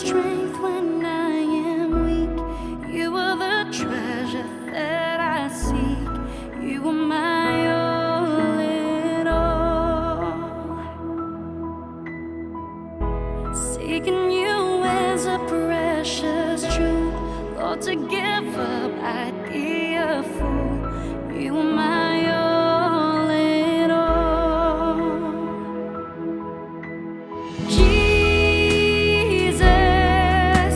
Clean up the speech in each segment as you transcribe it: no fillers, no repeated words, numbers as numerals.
strength when I am weak. You are the treasure that I seek. You are my all in all. Seeking you is a precious jewel. Lord, to give up, I'd be a fool. You are my all in all. Jesus,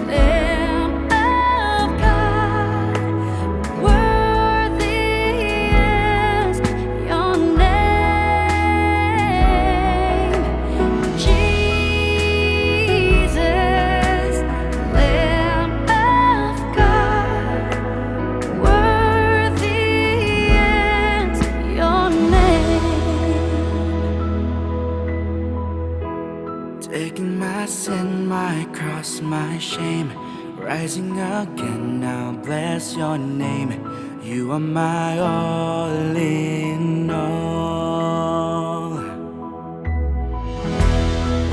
Lamb of God, worthy is your name. Jesus, Lamb of God, worthy is your name. Taking my sin, my cross, my shame, rising again. Now bless your name. You are my all in all.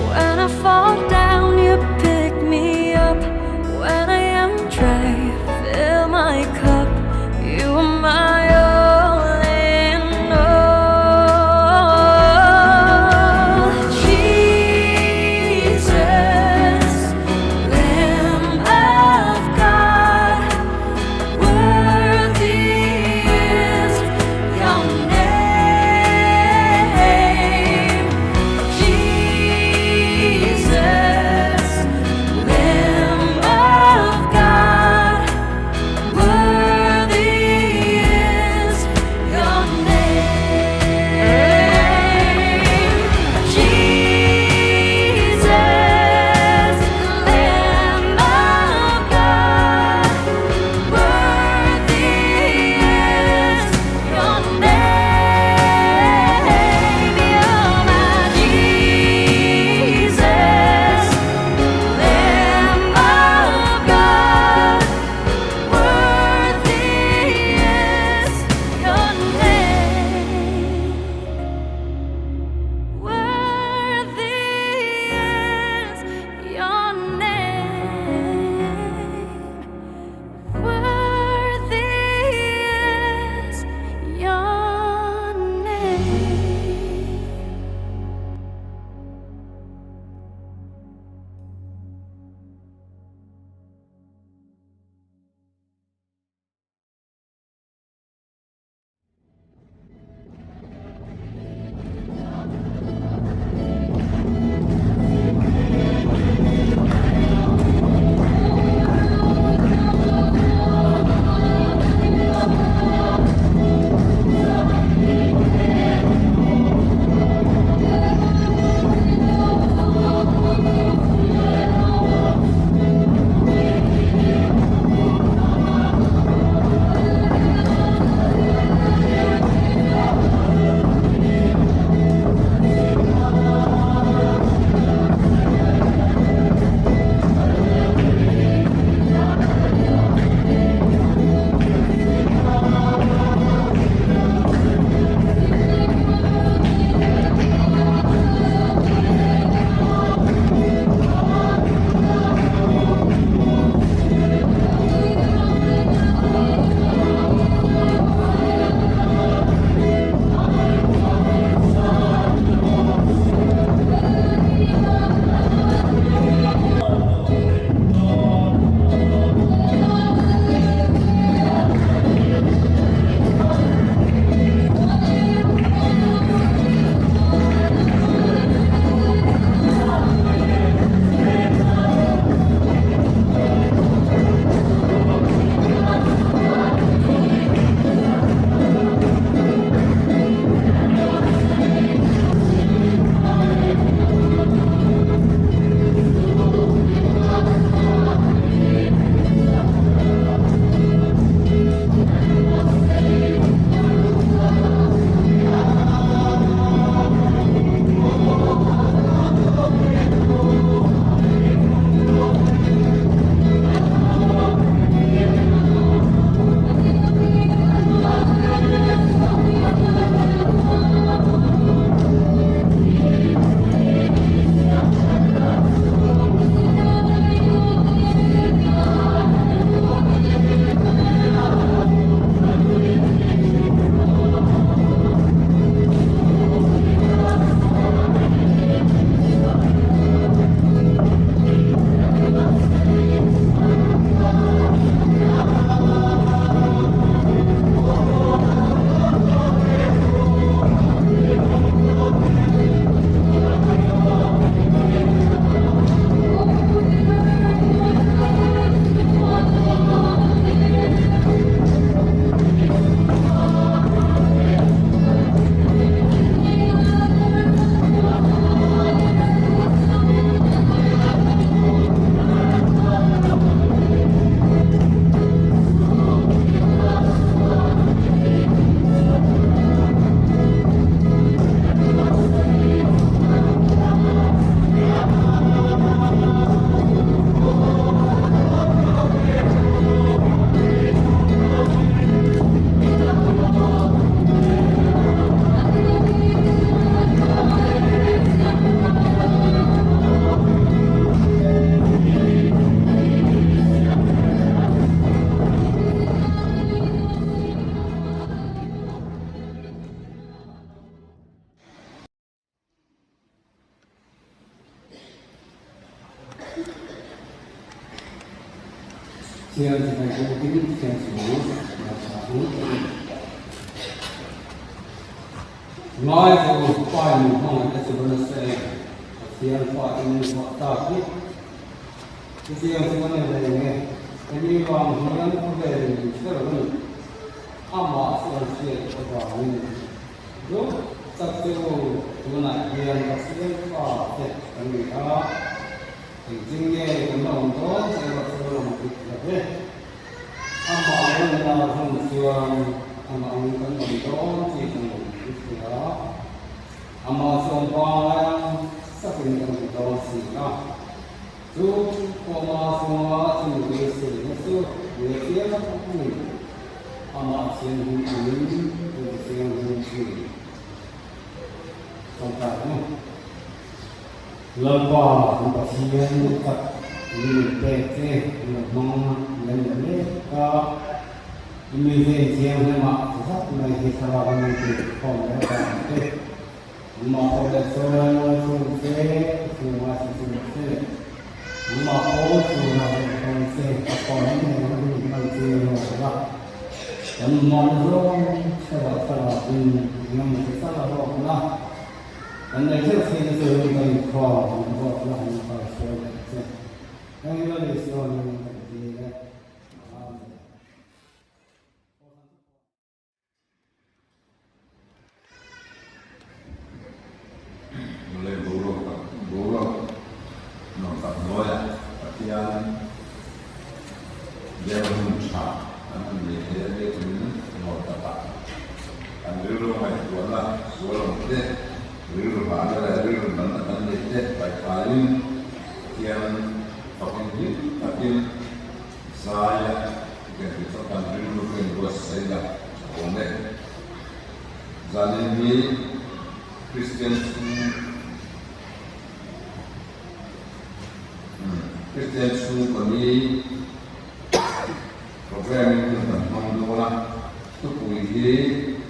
When I fall down, you pick me up. When I am dry, fill my cup. You are my all in all. Jesus, Lamb of God, worthy is your name. Thian chibai bawkin thian chu ngaithla ang. Ngai chu pa in min hmangaih te chu va nasa em? Pathian fa in min hmuah tak hi. Chutiang chu a ni reng e. Hemi vang hian khawvel in min hre lo a ni. Amah chu an hriat avangin duh tak che u tunah hian Pathian fa te kan ni a. Engtin nge kan la awm dawn tih erawh chu a lang dik lo ve. Amah a rawn lar hun chuan amah ang kan awm dawn tih kan lo hria a, amah chu awm pangngai ang takin kan awm dawn si a. Chu pawma chunga chumi beiseina chu lehchiang a ni. Amah thianghlim angin kan thianghlim thin. Tawngtai ang. Lalpa kan Pathian duh tak min rawn pek che kan lo hmang lem leh mek a, i mi ven thianghlimah che zat mai hi thlalak a mi tih khawm leh avang te, nangmah pawh leh chuan chhung che chhunga che chung che leh nangmah pawh chhunga rawn tawn che ka phone nen a hun hman che rawh la, kan mahna zawng theuhah thlalakin engemaw che tal a rawk la. Kan nei theuh theihna chu kan inkhawm an vote la an kal hruai leh che. Heng hi Lal Isua hmingin kan dil e. Amen. Nule boruak tak boruak nuam tak hnuaiah Pathian biakna hmun tha an han nei thei a biakin nuam takah Kan rilru ngaihtuahna sual awm te, rilru hahna leh rilru danna kan neih te paihfaiin Pathian fakin hlim takin zai a kan tih chuan kan rilru chu inbuatsaih la tha awm e. Zanin hi Kristian chhung Kristian chhungkaw ni Programme in hun kan hmang dawn a, thupui hi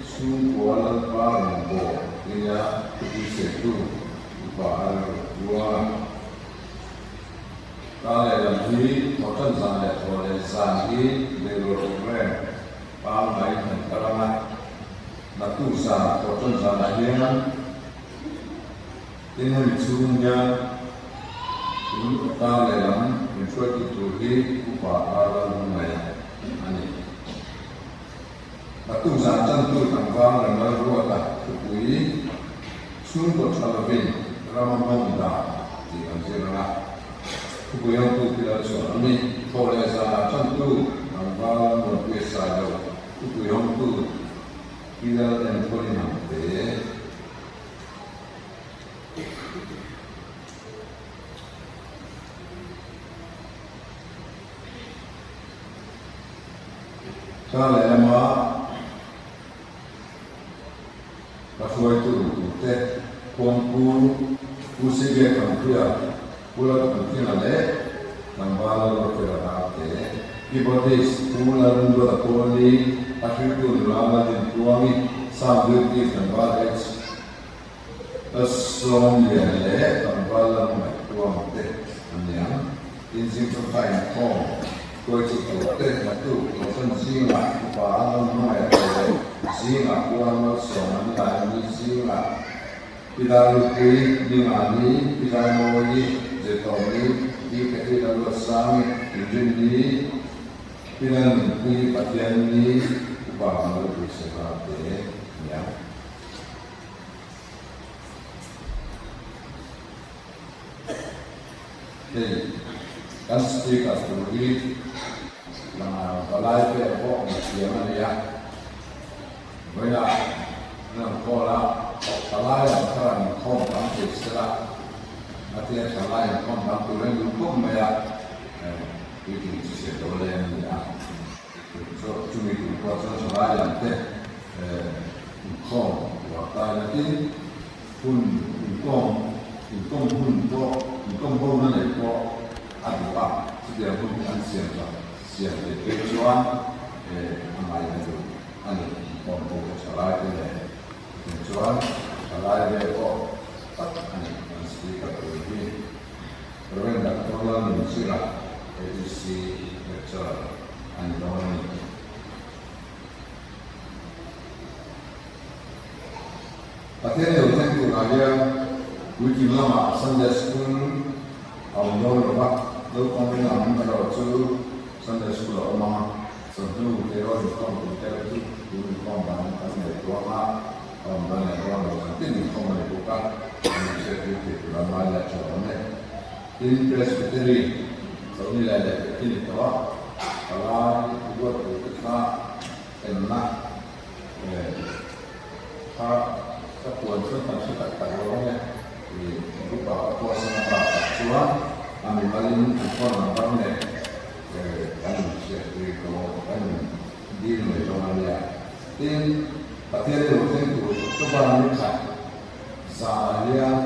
chhungkua Lalpa rawngbâwl nia thupui sawitu upa a rilru tluang a. Ka lehlam hi thawhṭan zan leh thaw leh zan hi Bangalore programme pangngai kan kal ang a, naktuk zan thawhṭan zanah hian Tin hemi chhung hian tun tar lehlam min hruaitu tur hi upa Arlan Hmangaih a ni. Naktuk zan tantu tlangval Remlal Ruata thupui chhungkaw tha lovin rama hmawng dan tih an zir ang a. Thupui hawngtu Pilar chuan a mi thaw leh zanah tantu tlangval Lalmuanpuia Sailo thupui hawngtu Pilar Anthony Hnamte. Kar leh lama ka hruaitu turte Khuangpu Pu Sivia Thampuia, Pu Lalthamthinga leh Tlangval Lalruatfela Rate, Keyboardist Pu Lalrunduata Pawlni, a hriltu nula Lalintluangi, Sound Duty Tlangval H. Sawmlian leh tlangval lam ngaihtuam te an ni ang. Tin zingtawngka inkhawm hruaitu tur te naktuk Kohhran zingah upa an rawn hmangaih lo leh zingah puan malsawm an lai ni zingah Pi Darlupui, Ni Ngani, Pi Zaimawi, Zirtawmni, Pi Kathy Lalruatsangi, Inrinni, Pi Lalnunpui, Pathianni, Upa Malpui Seva te an ni ang. Hei kan speaker tur hi palai pek pawh ni thiam a ni a, vawiinah an rawn call a, thalai lam kha rawn inkhawm tam thei sela a tia thalai inkhawm tam tur a ni khawp mai a, puitling chu chhiat lo leng a ni a. Chumi tum pawh chuan thalai lam te inkhawm uar ta ila tin hun inkawm inkawm hun pawh inkawm ho na neih pawh a duh a, chutiang hun hi an siam tak siam theih phei chuan a ngaina duh a ni inkawm ho te thalai te nen chutiang chuan thalai vel pawh tak a ni an speaker tur hi. Rev. Doctor Lal. LPC lecturer a ni dawn a ni. Pathian lo thleng turah hian puitling lamah Sunday School a awm dawn lo va, naupang lam erawh chu Sunday School a awm ang a, chawhnu tirawl inkhawm tur te erawh chu tun inkhawm dan kan nei tuang a, a awm dan leh dawn lo zan tin inkhawm a ni bawk a, an inhriattir thei tur a ngai leh tha awm e. Tin, Presbytery chawhni leh leh pekhi ni tawh a, palai ruat tur te kha enna Kha ka puan chuan kan hre tak tak lo ang e i group ah ka post a bak tak chuan a mimalin an phone number nen kan in hriat pui dawn kan in deal mai dawn a nia. Tin, Pathian i lo thleng tur October ni khat zanah hian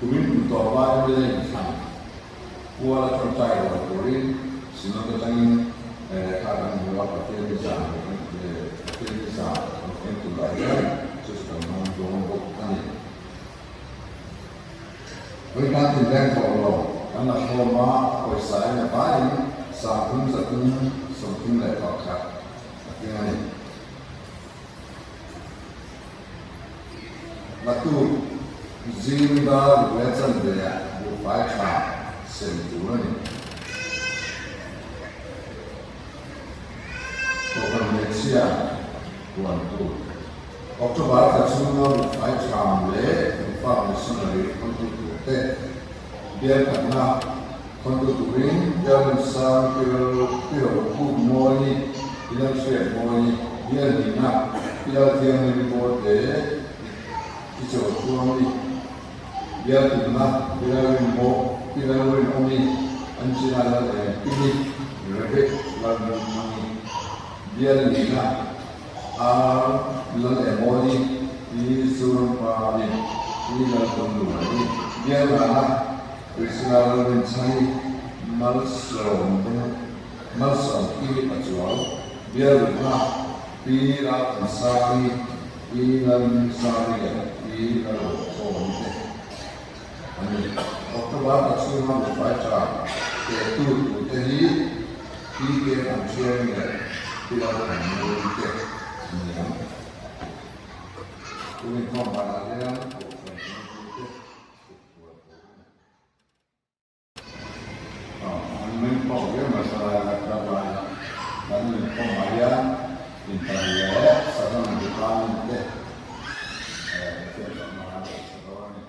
kumin kum tawpa mla inthlan Kual a tawngtai rual turin Synod atangin lehkha kan hmu a, Pathian ni zan Pathian ni zan kan thleng turah hian chu chu kan hmang dawn bawk a ni. Vawikan tinreng tawh lo kan la hlawm a, a pawisa in a vaiin 3331 a tling a ni. Naktuk zing dar ruk leh chanve ah buhfai tha sem tur a ni. Kohhran hmeichhia huan tur. October thla chhunga buhfai tham leh buhfa missionary khawntu tur te bial khatna khawntu turin Bialnunsang Tirokhup Mawi, Pilalhriat Mawi, Bialhnihna, Pilalthianghlim Bawlte, Tichawthuami, Bialtumna, Pilalrinbawh, Pilalrinawmi, Angela Lalengkimi, Rebek Lalnunmangi, Bialnihna, Ar Lalemawi, Pi Zorampari, Pi Laltawnluani, Bialnana, Priscilla Lalrinchhani, Malsawm Malsawmkimi Pachuau, Bialrukna, Pi Lalthansari, Pi Lalnunzari leh Pi Lalruakhawmi te an ni. October thla chhunga mufai tha tehtu turte hi Pi Ken Amchhiarin leh Pi Lalthanmuri te an ni ang. Tuminkhawm banah hian Kohhran Committee te An meng pawh viau mai sarai la club lai a kan inkhawm ah hian intan leh Sacrament Department te Pathian chakna an rawn sa dawn a ni.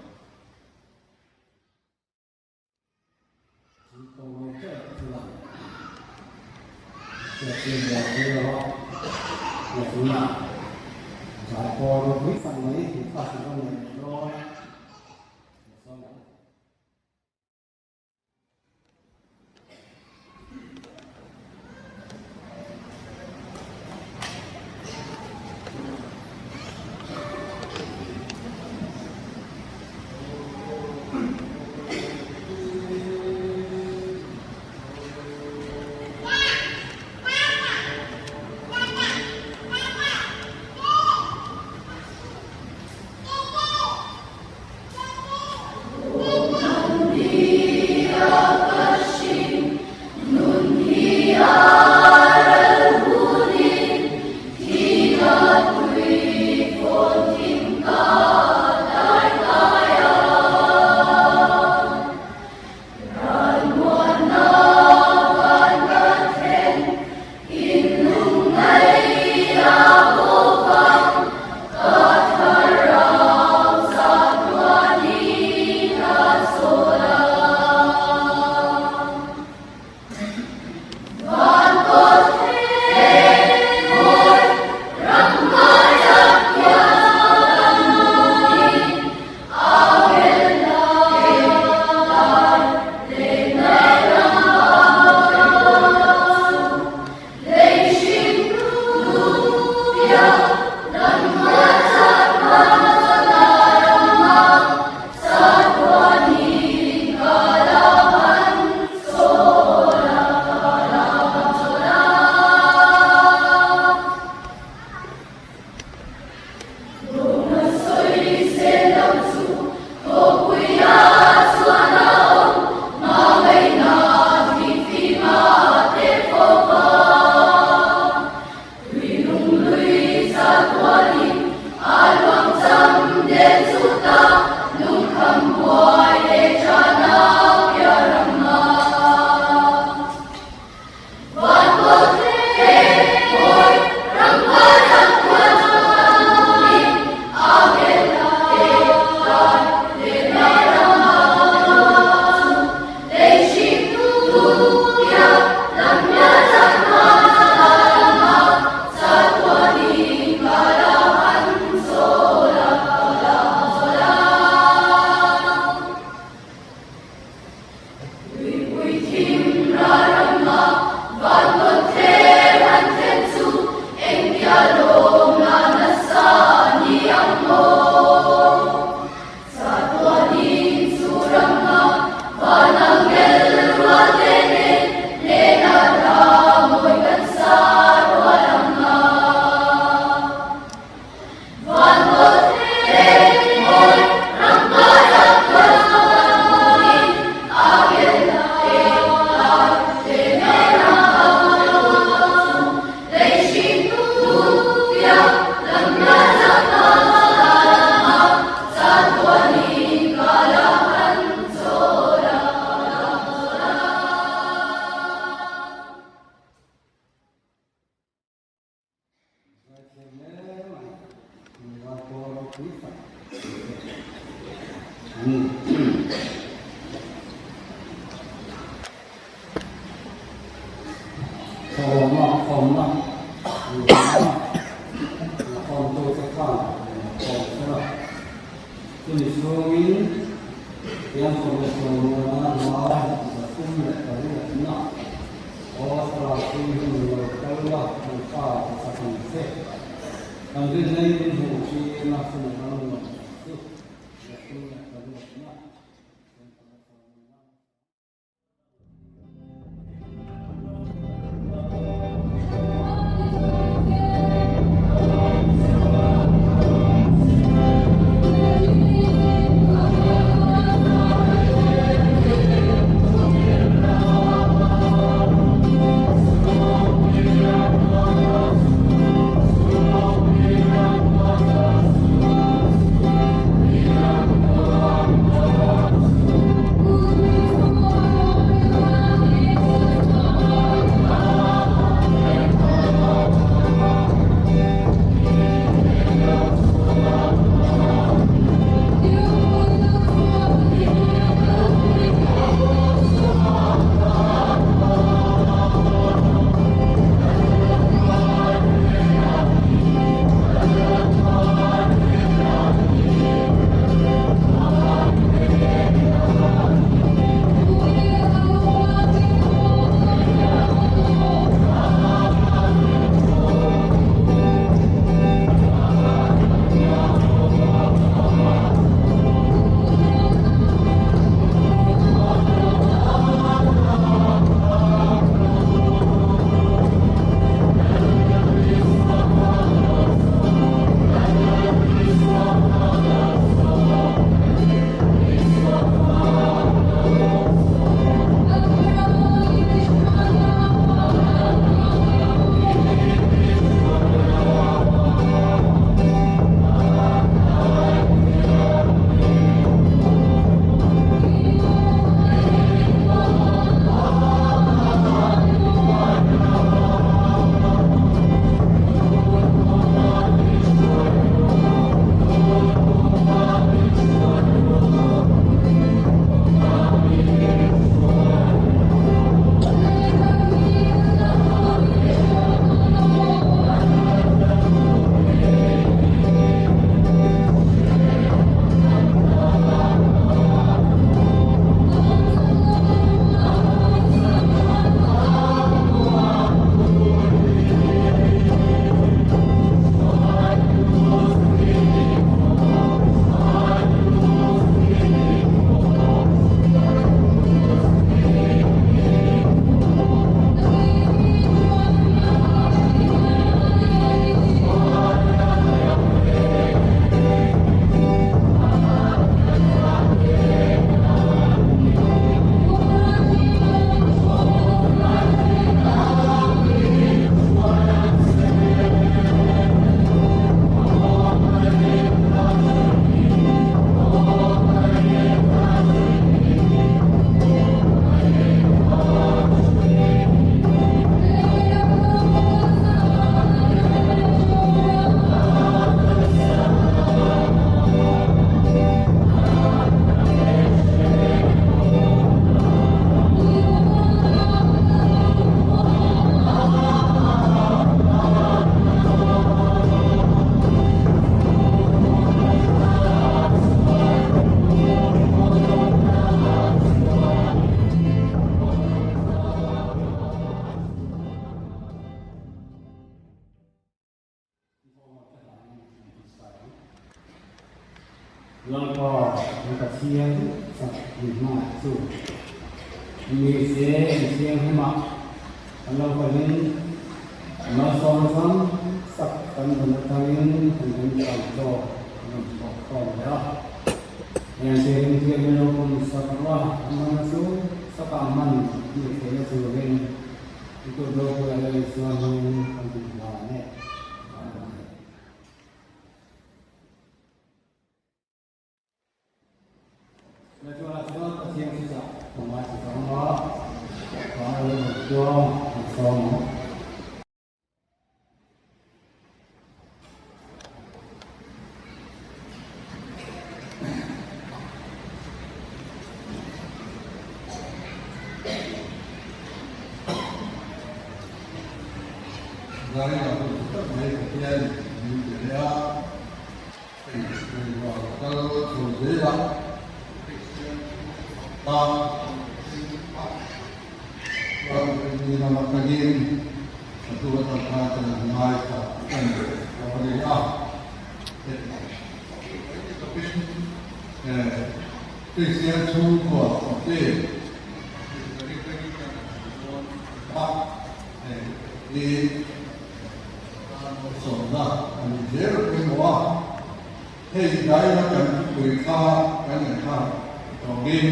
Thawhna, khawmna, inkhawmna, inkhawmtute khan inkhawm thar a. Chumi chhungin Pianthawmna hnuai 38na aw thlarau thianghlim lo kal la kan fa ti sak ang che. Kan rinna in min hmuh thin a chumi ram nuam chu 38na. Lalpa kan Pathian chak min hmangaih chu mi se mi thianghlimah kan lo kalin malsawm chuan sak kan hun atangin kan remchang zawk kan rawn thawk khawm leh a. Heng te hi biakinn ropui sak ruah a hmana chu saka man nih theihna turin i kut ropui a la Isua hmingin kan duh hlan e. Amen. Zaina hun tha tak mai Pathian min pe leh a, hei rual kal chho zel a, tan chuan ni lama tangin a hnu atang khan kan han ngaithla tan tawh a ni a. Kristian chhungkua te hi sawmna a ni zel pawimawh a, hei daina kan thupui kha kan inhak tawngin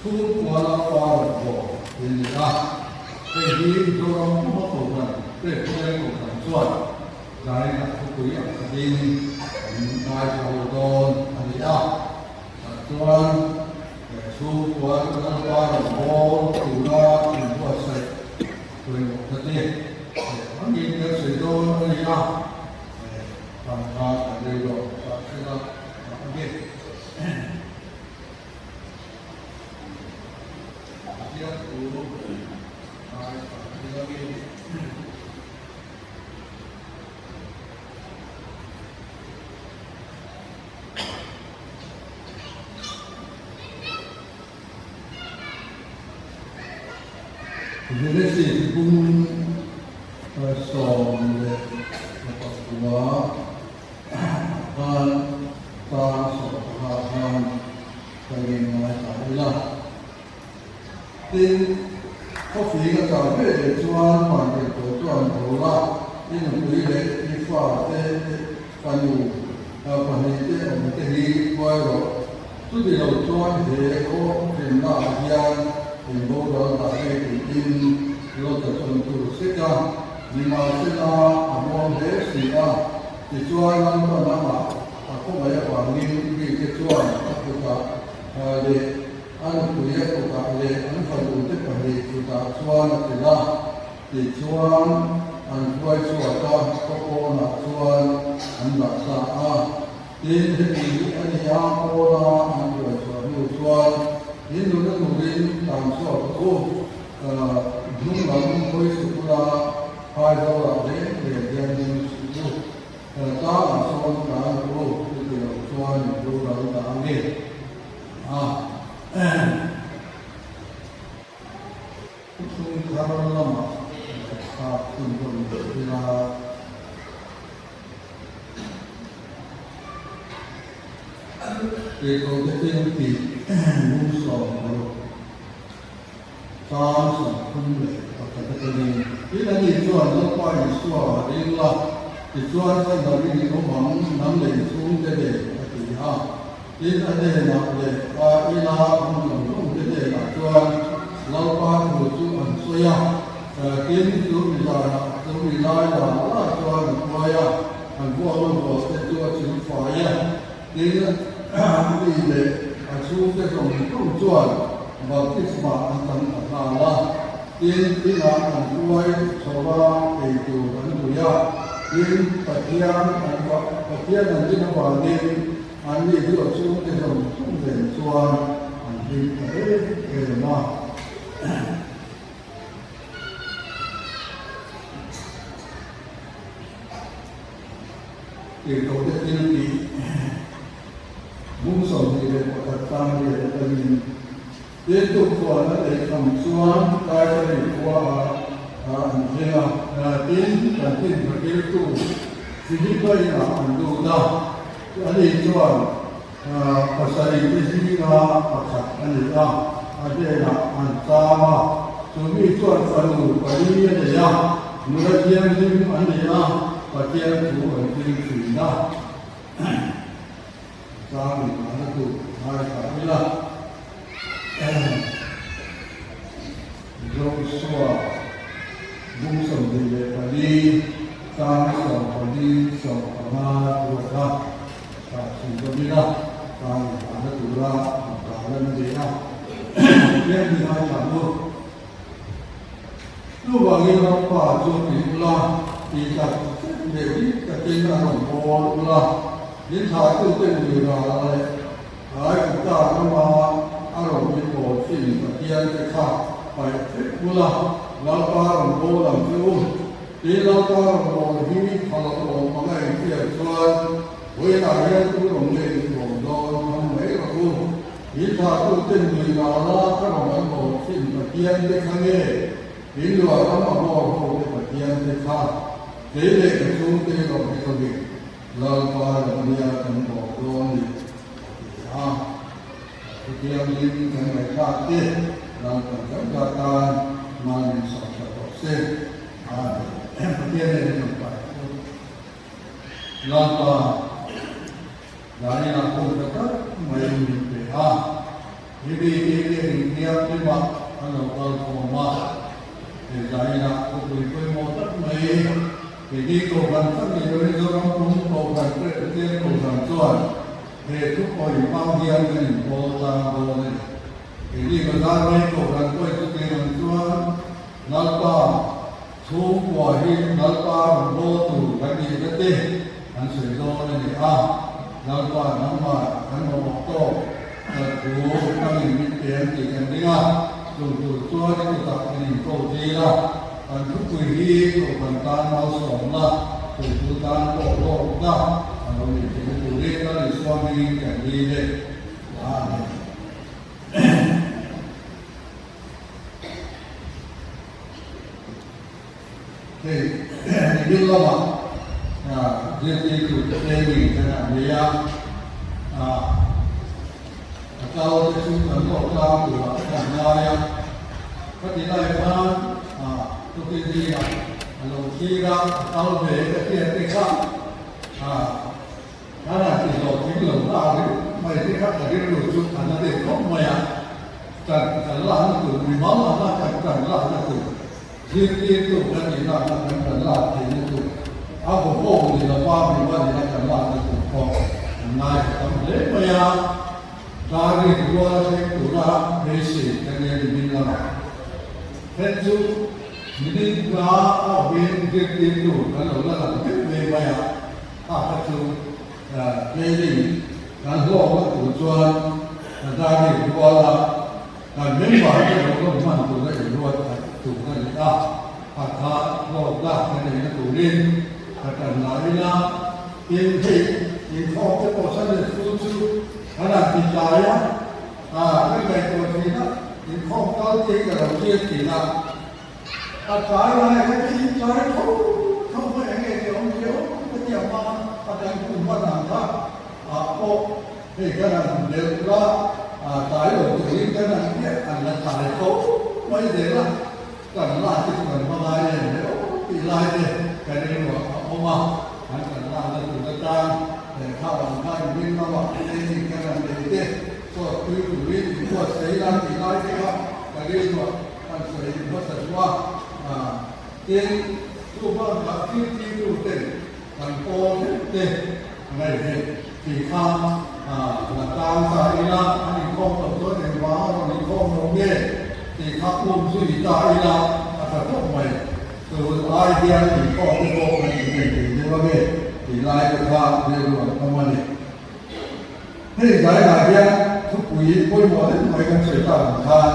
chhungkua lapa rawn bawh in ni a, hei hi Zoram puma kohhran Pekpui kohhran chuan daina thupui ang khatin an ngaithla ho dawn a ni a, tah chuan Chhungkua lalpa rawn bawl tura inbuatsaih pawimawh kha te angin kan sawi dawn a ni a, pangka kan rei lawk ta hrela a nge. Pathian thu ngaithla ila nge. Genesis bung 19 khan chang 15 khan ka ngen ngai ta ila. Tin, khawfing a chau ve leh chuan vantirhkoh chuan tho la, i nupui leh i fate fanu pahnihte awm te hi hruai rawh. Chuti lo chuan he khaw hlimnaah hian in boral dah nge tiin Lota chuan tur sek a, nimahsela a muang hle si a. Tichuan Lalpa lamah a khawngaih avangin mite chuan a kutah leh A nupui a kutah leh an fanute pahnih kutah chuan a tel a, tichuan an hruai chhuak a, khaw pawnah chuan an dah ta a. Tin, heti hi a ni a, pawna an hruai chhuah hnu chuan in nuna turin tan chhuak rawh u, hnung lam hawi suh ula, phai zolah reng reng hian ding suh u, tlangah sawn tlan rawh u, chuti lo chuan in boral dah ang e. A Thuthlung thar lamah ngaihthlak hun rawn nei ila. Keikote thil tih bung 60 chang 31 atangin. Tin, ani chuan Lalpa Isua a ring la, tichuan chhandam i awm ang, nang leh i chhungte nen, a ti a. Tin, a hnenah leh a ina awm zawng zawng te hnenah chuan Lalpa thu chu an sawi a. Tin, chu mi zanah, chu mi lai la la chuan a hruai a, an vuakna vuah te chu a chim fai a. Tin, a mi leh a chhungte zawng zawng chuan baptisma an chang ta nghal a. Tin, inah an hruai chho a, ei tur an vui a. Tin, Pathian an Pathian an rin avangin, An ni chu a chhungte zawng zawng nen chuan an hlim ta em em a. Tirhkohte thil tih bung 21 tang riat atangin tin tukhuan a ei kham chuan Kaisari khua ah an thleng a. Tin, kan thinhrakiltu Philipa inah an lut a. Ani chuan pasarih te zinga pakhat a ni a, a hnenah an cham a. Chu mi chuan fanu pali a nei a, nula thianghlim a ni a, Pathian thu an thil thin a. Chang in an a duh ngaithla ila. Joshua bung 24 chang 14 15 ruat a tah chhun zawm ila chang inhahna tura an tar lan a ni a. Pathian hi ngaithla ang u. Chuvangin Lalpa chu ti ula, tih tak zet leh dik takin a rawn bawl ula. In thlahtute ui ral leh Aigupta rama a rawn mi pawl thin Pathian te kha paih vek bula Lalpa rawn bawl ang che u. Tin, Lalpa rawn bawl hi tha lo awm anga inhriat chuan vawiinah hian tu rawn nge in bawl dawn tham mai rawh u. In thlahtute ui rala ka rawn an bawl thin Pathian te kha nge in luah ram a bawr ho te Pathian te kha kei leh ka chhungte erawh hi zawngin Lalpa ram nia kan bawk dawn ni a ti a. Chutiangin kan ngaihthlak te Lalpan kan ta tan mal min sawm sak rawh se. Amen. Pathian nen in rawn pai chu Lalpa Daniela hun tha tak mai min pe a. Hemi te biak inthianghlimah an lo kal khawm a. He zainah khawpui pawimawh tak mai Kei Kohhran tak ni loin Zoram pum Kohhran Presbyterian Kohhran chuan he thupawi hmang hian kan inpawl tlang dawn a ni. Keini bazar mai Kohhran pawhin chutiang ang chuan Lalpa chhungkua hi Lalpa rawn bawl tur kan nihna te an sawi dawn a ni a, Lalpa nangmah kan mamawh tawk ka thu hmangin min pe ang tih kan ring a, chung tur chuan i kutah kan inko tir a. Kan thupui hi Kohhran tan malsawmna, Tuitu tan pawh hlawkna a lo nih theihna turin Lal Isua hmingin kan dil e. Amen. Hei nimin lamah zirtirtu training kan han nei a, a kal te chu kan hlawh tlang turah kan ngai a, khati lai khan Tukin zingah a lo thlir a, a kal ve ka hriat te kha kan han ti hlawhtling lo ta ringawt mai te kha ka rilru chu a na deuh khawp mai a, kan kan lakna tur mimal anga kan kan lakna tur Zirtirtu kan nih lakna kan kan lak theihna tur a vawhawm ni lova mimal ina kan lakna tur pawh kan ngaithla tam hle mai a, Dari rual a thleng tura beisei ka nia nimin lamah then chu minin hla a awmin zirtirtu kan lo la lang vek ve mai a, kha kha chu training kan hlawkna tur chuan Dari ruala Kan member te lo lawm hman tura i ruat khat tur a ni a, a kha hlawkna ka neihna turin ka tan la ila, tin hei inkhawm te pawh Sunday School chu kan han ti tlai a, a ka ngaihtuah thin a, inkhawm kal te hi ka lo thlir thin a, a tlai lai kha chu in tlai tho tho mai eng nge tih a awm viau ka ti ang a, a kan hun hman ang kha ah pawh Hei kan han belh la, tlai lo turin kan han piah an la tlai tho mai zel a, kan la te chu kan va ngai em le aw tih lai te kan rilruah a awm a, an kan lakna tur atan lehkha ang kha inring lamah training kan han nei te sawt pui turin inbuatsaih ila tih lai te kha ka rilruah kan sawi hmasa duh a, tin chuvangah zirtirtu ten Kan pawl deuh te ngaihve tih kha la tang ta ila, an inkhawm tawh chuan engvang a rawn inkhawm lo nge tih kha um zui ta ila a tha khawp mai. Tun ai hian inkhawm te pawh kan innei thei deuh ange tih lai te kha rilru an awm a ni. Hei zaiah hian thupui pawimawh deuh mai kan sawi tak ang khan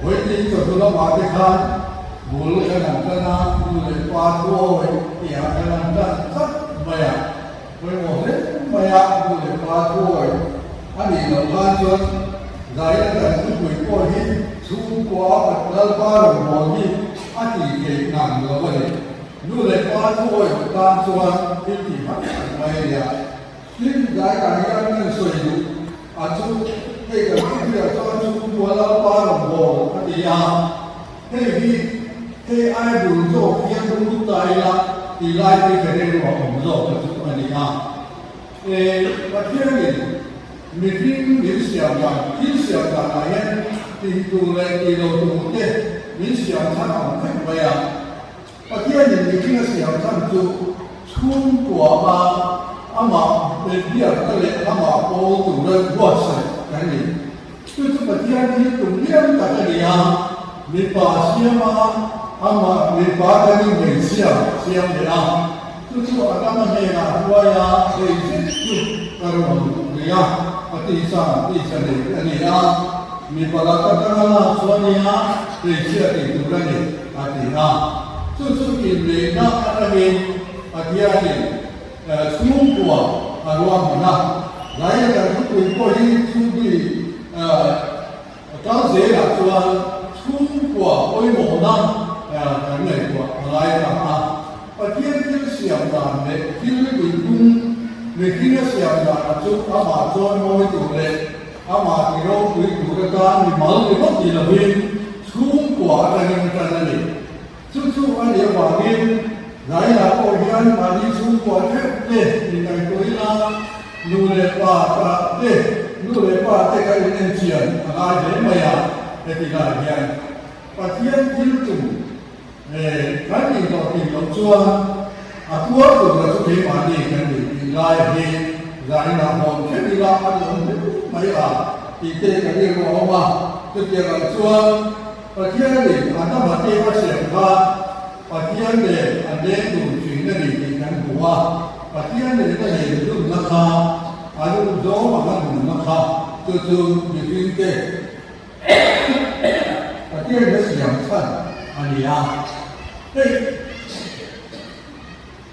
Vawitin chawhnu lamah te khan bul kan han tan a, nu leh pa thuawi tihah kan han tan tlat mai a, pawimawh hle mai a, nu leh pa thuawi a nih loh khan chuan zaia kan thupui pawh hi chhungkua a Lalpa rawngbâwl hi a tih theih ngang lo a ni. Nu leh pa thuawi tan chuan thil tih hmak tak mai a nia. Tin, daiah hian kan sawi duh a chu hei kan thuhriat chuan chhungkua Lalpa rawngbâwl a ti a, hei hi hei ai bul zawk hian lut ta ila tih lai hi ka rilruah awm zawk a chu a ni a. E, Pathianin mihring min siam dan, thil siam danah hian tih tur leh tih lo tur te min siam chhan ang vek mai a. Pathianin mihring a siam chhan chu chhungkua a amah biakna leh amah pawl tura buatsaih kan ni. Chu chu Pathian thil tum lian tak a ni a, mipa siama amah mipa kan in hmeichhia siam leh a, chu chu Adama hnenah hruai a, hei zet chu. ka rawn nei a, a tisa tisa nei a ni a, mipa laka tanga lak chu a nia, hmeichhia tih tur a ni, a ti a. Chu chu inneihna atangin Pathianin chhungkua a ruahman a, Zaia kan thupui pawh hi chhungpui Kal zelah chuan chhungkua pawimawhna kan ngaihtuah a ngai ta a. Pathian thil siam dan leh thil inhung mihringa siam dana chu amah chuan mawi tur leh amah ti ropui tur atan mi mal ringawt ni lovin chhungkua atangin a tan a ni. Chu chu a nih avangin Zaila pawh hian mahni chhungkua theuh te inngaihtuah ila nu leh pa ta te nu leh pa te kha inenchian a ngai hle mai a, heti lai hian Pathian thil tum kan inhlawhtlin loh chuan a tuar tura chu keimahni kan nih tih lai hi Zaila hawn theuh ila a ni awm hle mai a tih te ka rilru a awm a, chutiang ang chuan Pathianin a hnam a tih a siam kha Pathian nen an leng dun thin a ni tih kan hmu a, Pathian nen a len dunna kha a lung zawng ang a nunna kha chu chu mihringte Pathian a siam chhan a ni a. Hei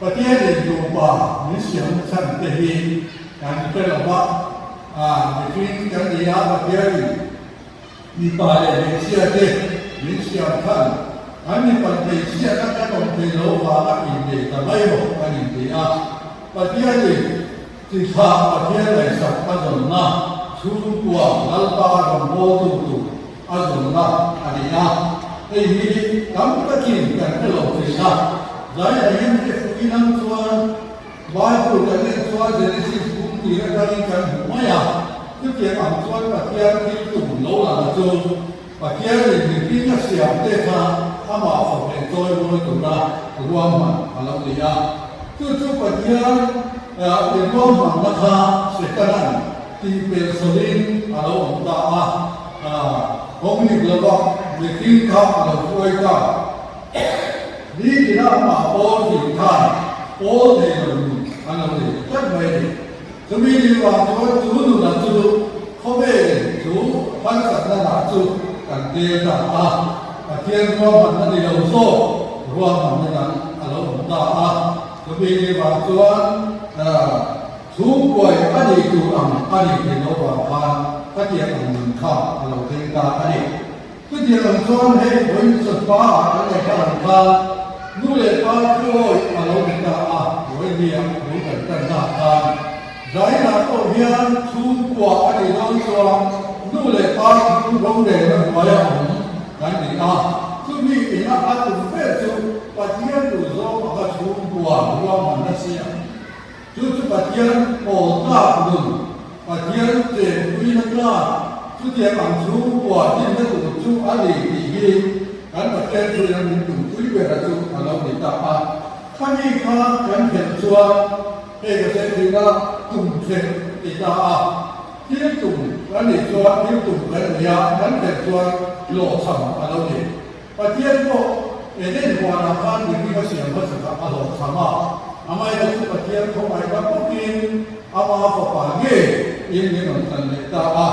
Pathianin nupa min siam chhan te hi kan hre lo va, mihring kan ni a, Pathianin Mipa leh hmeichhia te min siam khan an mipat hmeichhia kha kan awm thei lo vanga innei ta mai maw an inti a. Pathianin titha Pathian ngaihsak a zawnna chhungkua Lalpa rawngbawltu tur a zawnna a ni a. Hei hi tam takin kan hre lo thin a. Zaiah hian hre fuhin ang chuan Bible kan en chuan Genesis bung tir atangin kan hmu mai a, chutiang ang chuan Pathian thil tum lo lang chu Pathianin mihring a siam te kha amah fak leh chawi mawi tura ruahman a lo ni a. Chu chu Pathian i ruahmanna kha Setanan tihpel sawlin a lo awm ta a, kawng dik lova mihring kha a lo hruai ta. Ni tina amah pawl tih khan pawl thei lo nun an lo nei ta tlat mai a ni. Chumi ni vang chuan chu nuna chu khawvelin chu harsatna lah chu kan tel ta a, Pathian ruahmanna ni lo zawk ruahmanna dang a lo awm ta a. Chumi ni vang chuan chhungkuai a nih tur ang a nih thei lo vang khan khatiang ang nun kha a lo thleng ta a ni. Chutiang ang chuan hei vawiin sawtpa ah kan ngaih thar ang khan nu leh pa thuawi a lo ni ta a, vawiin nia bul kan tan na ah khan Zainah pawh hian chhungkua a nih dawn chuan nu leh pa chu rorelna hnuaia awm kan ni a, chumi ina a tum ber chu Pathian duh zawng anga chhungkua ruahmanna siam Chu chu Pathian pawl tlak nun, Pathian chenpuina tlak, chutiang ang chhungkua dinna tur chu a ni tih hi kan Pathian thuin min tumpui bera chu a lo ni ta a. Khami kha kan khelh chuan hei ka sawi thin a, tum khelh ti ta a. Thil tum kan nih chuan thil tum kan nei a, kan khelh chuan hlawhchham a lo ni. Pathian pawh Eden huanah khan mihring a siam hmasa kha a hlawhchham a, amaherawh chu Pathian khawngaih tak bawkin ama fapa nge in min rawn tlan leh ta a.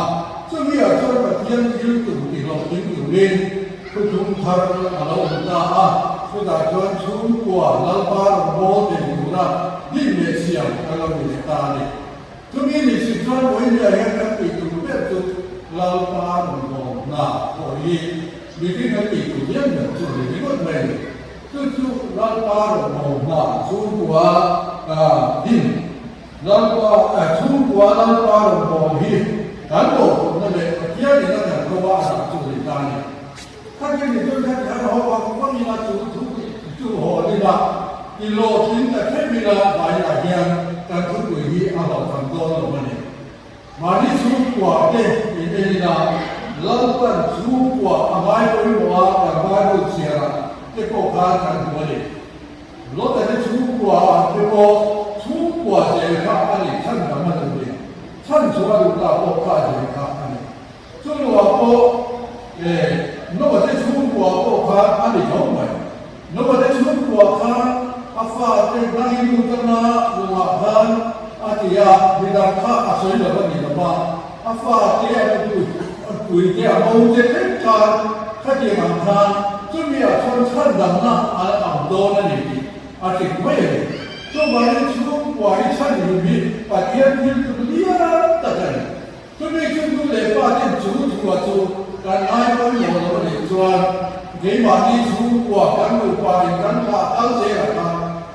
Chumi ah chuan Pathian thil tum tihlawhtling turin thuthlung thar a lo awm ta a, chutah chuan chhungkua Lalpa rawnbawl thei tura din leh siam a lo ni leh ta a ni. Chumi ni si chuan Vawinia hian kan tih tur ber chu Lalpa rawnbawl hna pawh hi Mihring an tih tur hian ber chu a ni ringawt mai a ni. Chu chu Lalpa rawnbawl hna chhungkua din. Lalpa chhungkua Lalpa rawnbawl hi kan mawhphurhna leh Pathian in a kan ko a a dah chu a ni ta a ni. Khatin ni chuan kha tihan ho vang vang ila chu thu chu haw ila i hlawhtling ta theuh ila vaiah hian kan thupui hi a hlawhchham dawn lo a ni. Mahni chhungkua te in en ila Lalpan chhungkua a ngai pawimawh a kan Bible chhiarah te pawh khan kan hmu a ni. Lota te chhungkua ah te pawh chhungkua zel kha a ni chhan dang a duh ni. Chhan chu a duh ta pawh kha zel kha a ni. Chu luah pawh Noah te chhungkua pawh khan a ni tho mai. Noah te chhungkua khan a fate dangin lut anga luah khan. a ti a, midang kha a sawi lo a ni lo va, a fate, a nupuite, a mo te thleng khan khatiang ang khan chumi ah chuan chhandamna an ang dawn a ni tih a hrilh mai a ni. Chuvangin chhungkua hi chhanhim hi Pathian thil tum lian tak a ni. Chumi chu nu leh pa ten chu thua chu kan ngai pawimawh lo a nih chuan keimahni chhungkua kan nupa in kan thlah kal zel a kha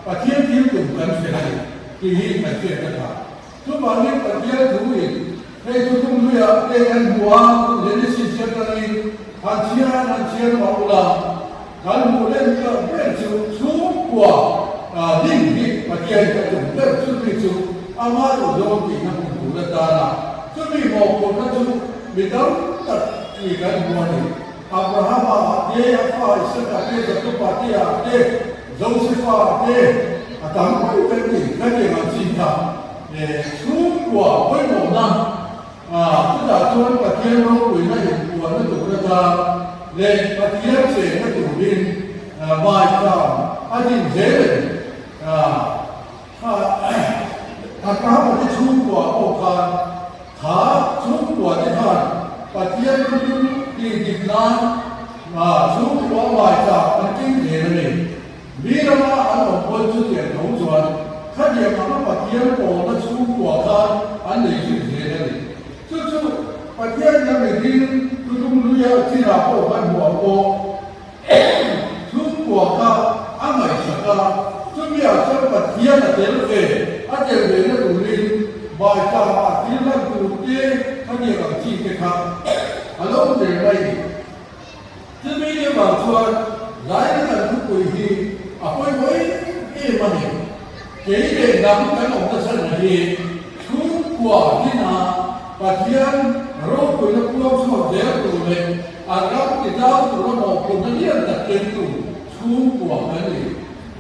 Pathian thil tum kan hre a ni tih hi kan hriat a tha. Chuvangin Pathian thu in hei chu tum hluiah te kan hmu a, Genesis atangin han chhiar han chhiar mah ula kan hmuh leh ber ber chu chhungkua ding hi Pathian ka tum ber chumi chu ama duhzawng tihna hmun tur atana chumi mawhphurhna chu mi tam tak ti kan hmu a ni. Abrahama ah te, a fa Isaka te, Jakoba te ah te, Josefa ah te a tam mai kan ti. Khatiang ang chi kha chhungkua pawimawhna Chutah chuan Pathian ropuina inpuanna tur atan leh Pathian chenna turin Maitham a din zel a ni. Abrahama te chhungkua pawh khan kha chhungkua te khan Pathian thuthlung tihdik nan chhungkua Maitham an keng zel a ni. Mi rama an awm pawn chutiang tho chuan khatiang anga Pathian pawlna chhungkua khan an nei zui zel a ni. Chu chu Pathian nia mihring thuthlung hluia chinah pawh kan hmu ang pawh chhungkua kha a ngaihsak a, chumiah chuan Pathian a tel ve, a tel ve na turin Baitlamah thil hlan tur te khatiang ang chi te kha a lo tel mai ni. Chumi ni vang chuan Laina kan thupui hi a pawimawh em em a ni. Kei leh dang kan awm nasa na hi chhungkua dina Pathian ropuina puang chhuak zel tur leh a ram titau tura mawhphurhna lian tak kengtu chhungkua kan ni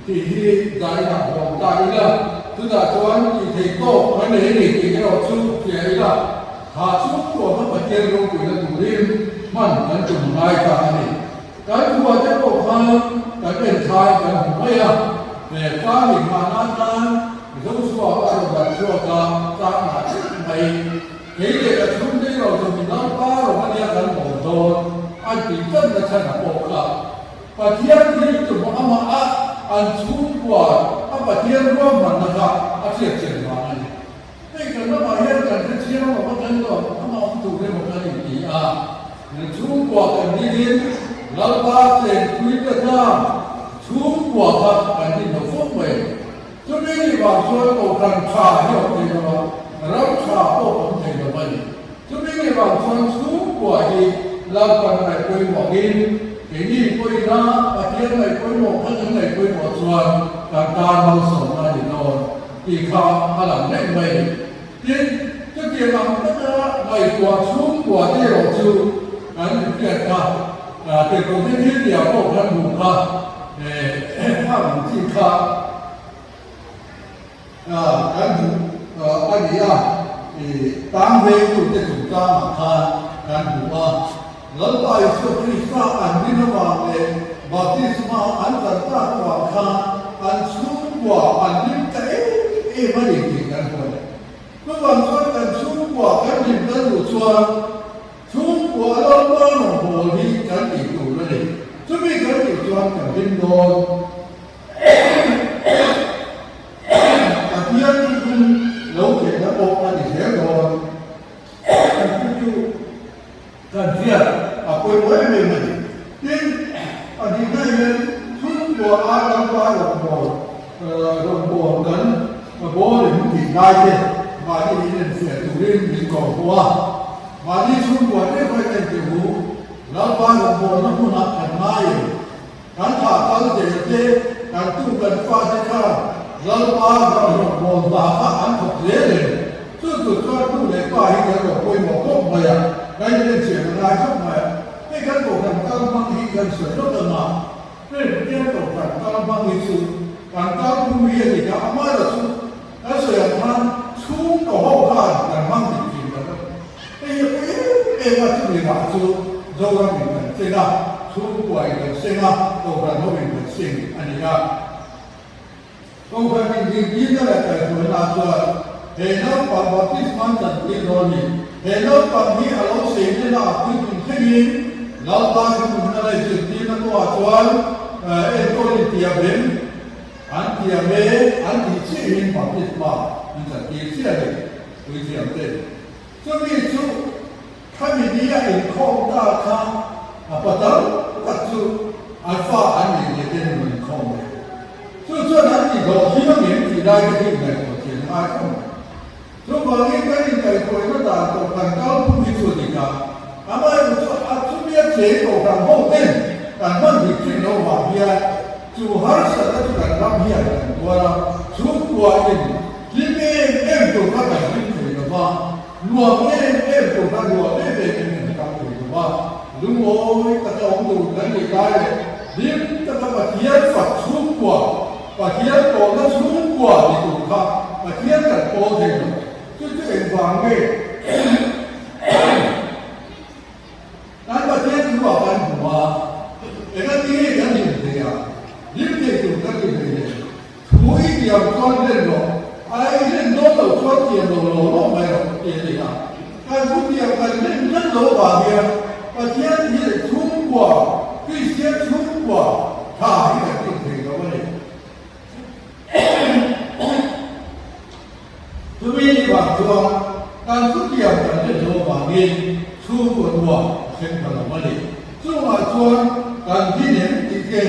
tih hi Laina huam ta ila, chutah chuan tih theih tawk kan nei a ni tih erawh chu hria ila. Kha chhungkua kha Pathian ropuina turin hman kan tum ngai ta a ni. Kan khua te pawh khan kan en thlai kan hmu mai a, he tlang inhmah nan khan Joshua a rawn dah chhuak a, tlang ah theuh mai. Kei leh ka chhungte erawh chu min lalpa rawng ania kan awm dawn an tih tlat na chhan a pawh kha. Pathian thil tum amah a an chhungkua a Pathian ruahmanna kha a hriatchian vang a ni. Hei kan ramah hian kan hre chiang lo va kan lo ama awm tur emaw kan inti a, min chhungkua kan dingin Lalpa chenpui te tlang chhungkua kha kan din lo fawk mai. Chumi ni vang chuan kohhran tha hi awm thei lo a, ram tha pawh awm thei lo a ni. Chumi ni vang chuan chhungkua hi Lalpan ngaihpawimawhin keini pawina Pathian ngaihpawimawh kha kan ngaihpawimawh chuan kan tan malsawmna a ni dawn. Tih kha a lang reng mai. Tin, chutiang ang taka ngaihtuah chhungkua te erawh chu kan inhriat kha, tirhkohte thil tihah pawh kan hmuh kha, khang ang chi kha kan hmuh a ni a, tang vengtute chungchangah khan kan hmu a. Lalpa Isua Krista an rin avang leh baptisma an kal tak avang khan an chhungkua an rim ta em em a ni tih kan hmu a ni. Chuvang chuan kan chhungkua kan rim kan duh chuan chhungkua Lalpa rawngbâwl hi kan tih tur a ni. Chumi kan tih chuan kan rim dawn. Pathian thuthlung lo theihna pawh a ni zel dawn. Chu chu Kan hriat a pawimawh em em a ni. Tin, pahnihna hian chhungkua a lalpa rawngbâwl rawngbâwl kan bâwl in tih lai te mahni in enfiah turin min kawm pawh a. Mahni chhungkua te pawhin en teh u, lalpa rawngbâwlna hmunah kan ngai em? Kan thlah kal zel te, kan tu kan fate khan Lalpa rawngbâwl hna kha an thawk zel em? Chu chu chuan nu leh pa hi kan lo pawimawh khawp mai a, kan inenchian a ngai khawp mai a. Hei kan kohhran kal hmang hi kan sawi lawk ang a, hei Pathian kohhran kal hmang hi chu kan kal phung hi a ni kha, amaherawh chu kan sawi ang khan chhungkaw ho khan kan hmang dik thin lo a ni. Hei hi a pawi em em a, chumi rah chu Zoram in kan seng a, chhungkua in kan seng a, kohhran ho in kan seng a ni a. Kohhran in zirtirna leh kaihhruaina chuan. He naupang baptisma an chantir dawn a ni. He naupang hi a lo sei nena a puitling thlengin Lalpa thu nunna leh zirtirna kawngah chuan enkawl intiam em? An tiam e, an tih chiahin baptisma an chantir chiah a ni, puithiam te. Chumi chu khami ni a inkhawm ta kha a pa tam tak chu an fa an neih leh ten an rawn inkhawm ve. Chu chuan an ti hlawh hlim ang em tih lai te hi ngaihtuah thiam a ngai khawp mai. Chuvangin kan inkaihhruaina dan tawh kan kalphung hi chu a dik a, amaherawhchu chu a chumia cheng kohhran ho ten kan hman dik thin lo vang hian chu harsatna chu kan ram hian kan tuar a, chhungkua in hlim em em tur kha kan hlim thei lo va, nuam em em tur kha nuam em em in kan kal thei lo va, lungawi taka awm tur kan nih lai leh hlim taka Pathian fak chhungkua Pathian pawlna chhungkua ni tur kha Pathian kan pawl thei lo. Chu chu engvang nge? Kan Pathian thu ah kan hmu a, engati nge kan hlim thei a? Hlim thei tur kan ni hlei le. Thu i tiam chuan len rawh, a i len dawn lo chuan tiam lo lo lo mai rawh ti a ni a. Kan thu tiam kan len tlat lo vang hian Pathian hi chhungkua, Kristian chhungkua tha hi kan tum thei lo a ni. Chumi ni vang chuan kan thu tiam kan len lo vangin chhungkaw nuam a thleng ta lo a ni. Chungah chuan kan dinem tih te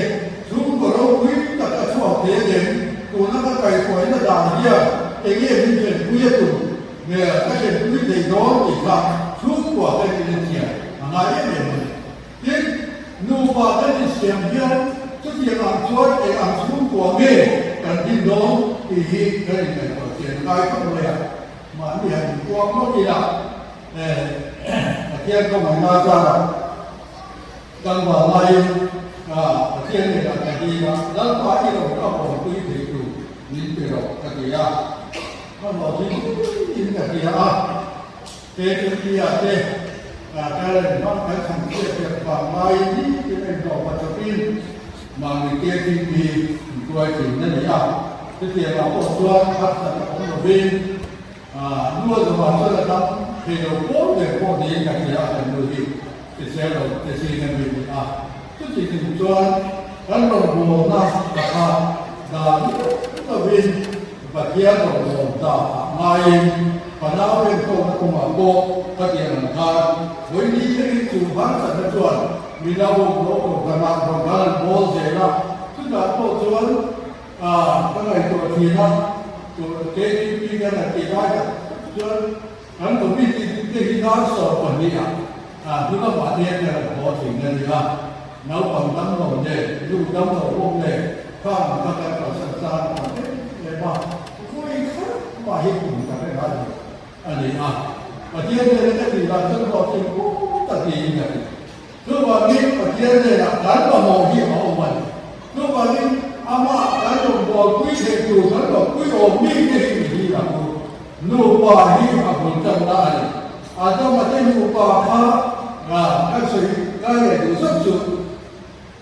chhungkaw ropui tak a chhuak thei a nem. Tuna ka kaihhruaina dan hian enge min thlenpui a tum nge ka thlenpui thei dawn tih kha chhungkua kan inenchian a ngai em em a ni. Tin, nupa kan insiam hian chutiang ang chuan eng ang chhungkua nge kan din dawn tih hi kan inngaihtuah chian a ngai khawp mai a. Mahni han inkuang ngawt ila Pathian khawngaihna zarah tlangval laiin Pathian hnenah ka dil a, Lalpa i lo ka hawnpui thei tur min pe rawh ka ti a. Ka hlawhtling in ka hria a, KTP ah te talent hmang kan chhan chhiat piah vang laiin nitin a inhlawh pa chawpin mahni KTP intuai thin a ni a. Chutiangah pawh chuan harsat a awm lovin Nu a zawhah chuan a dam thei lo pawl ber pawh niin ka hria a kan nu hi hrisel lo te zing a mi ni a. Chuti chung chuan kan rawngbawlna lakah dan lovin Pathian rawngbawm ta ah ngaiin fanau enkawlna kawngah pawh ka tiang ang khan vawi ni thlengin chu harsatna chuan mi lo lo kohhranah rawn kal an bawl zel a, chutah pawh chuan Ka ngaihtuah thin a, KTP kan han tih lai tak tak chuan kan committee te hi dar 12 ah hnu lamah te hian kan han haw thin a ni a, naupang dam lo leh nu dam lo bawk leh khang ang kha kan kalsan chang a tam em em a, khawi khat mah hi kum tak reng a ni a ni a, Pathian nena ka tih dan chuan hlawhtling pum tak niin ka ti. Chuvangin Pathian hnenah kan mamawh hi a awm a ni. Chuvangin amah kan rawn bualpui theih tur kan rawpui awm mi te hi mi hi ang u. Nupa hi a bul tanna a ni. Adama te nupa kha kan sawi kai leh duh zauh chu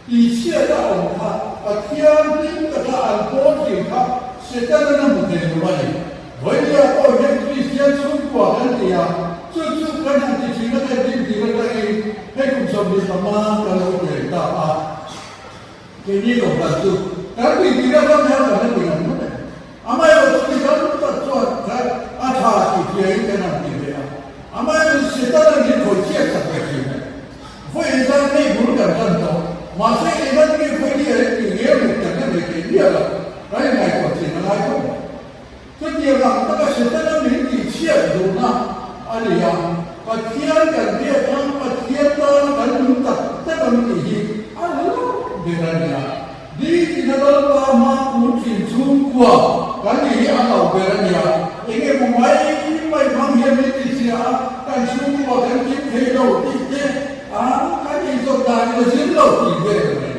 tihchhiat a awm kha Pathian hlim taka an pawl thin kha Setana na hmu thei lo a ni. Vawinia pawh hian Kristian chhungkua kan ti a, chu chu kan han ti thin a kan din tir atangin hei kum 25 kan lo tel ta a. Keini lo kan chu kan tih tir atang hian kan la ti ngam ngawt em? Amaherawhchu mi tam tak chuan khan a tha tih hriain kan han ti ve a, amaherawhchu Setana min khawi chhiat sak ve thin e. Vawi zan hei bul kan tan tawh, mahse engati nge vawi ni a rem tih ngel mut kan la nei thei miah lo, kan inngaihtuah thin a ngai khawp mai. Chutiang ang taka Setana min tihchhiat duhna a ni a, Pathian kan biak ang, Pathian tana kan nung tak tak ang tih hi a lo ber a ni a. Nitin a Lalpa hma kun thin chhungkua kan nih hi a lo ber a ni a. Eng emaw mai mai hmang hian min tihchhia a, kan chhungkua kan kim thei lo tih te a kan inzawt danin a zir lo tih vel a ni.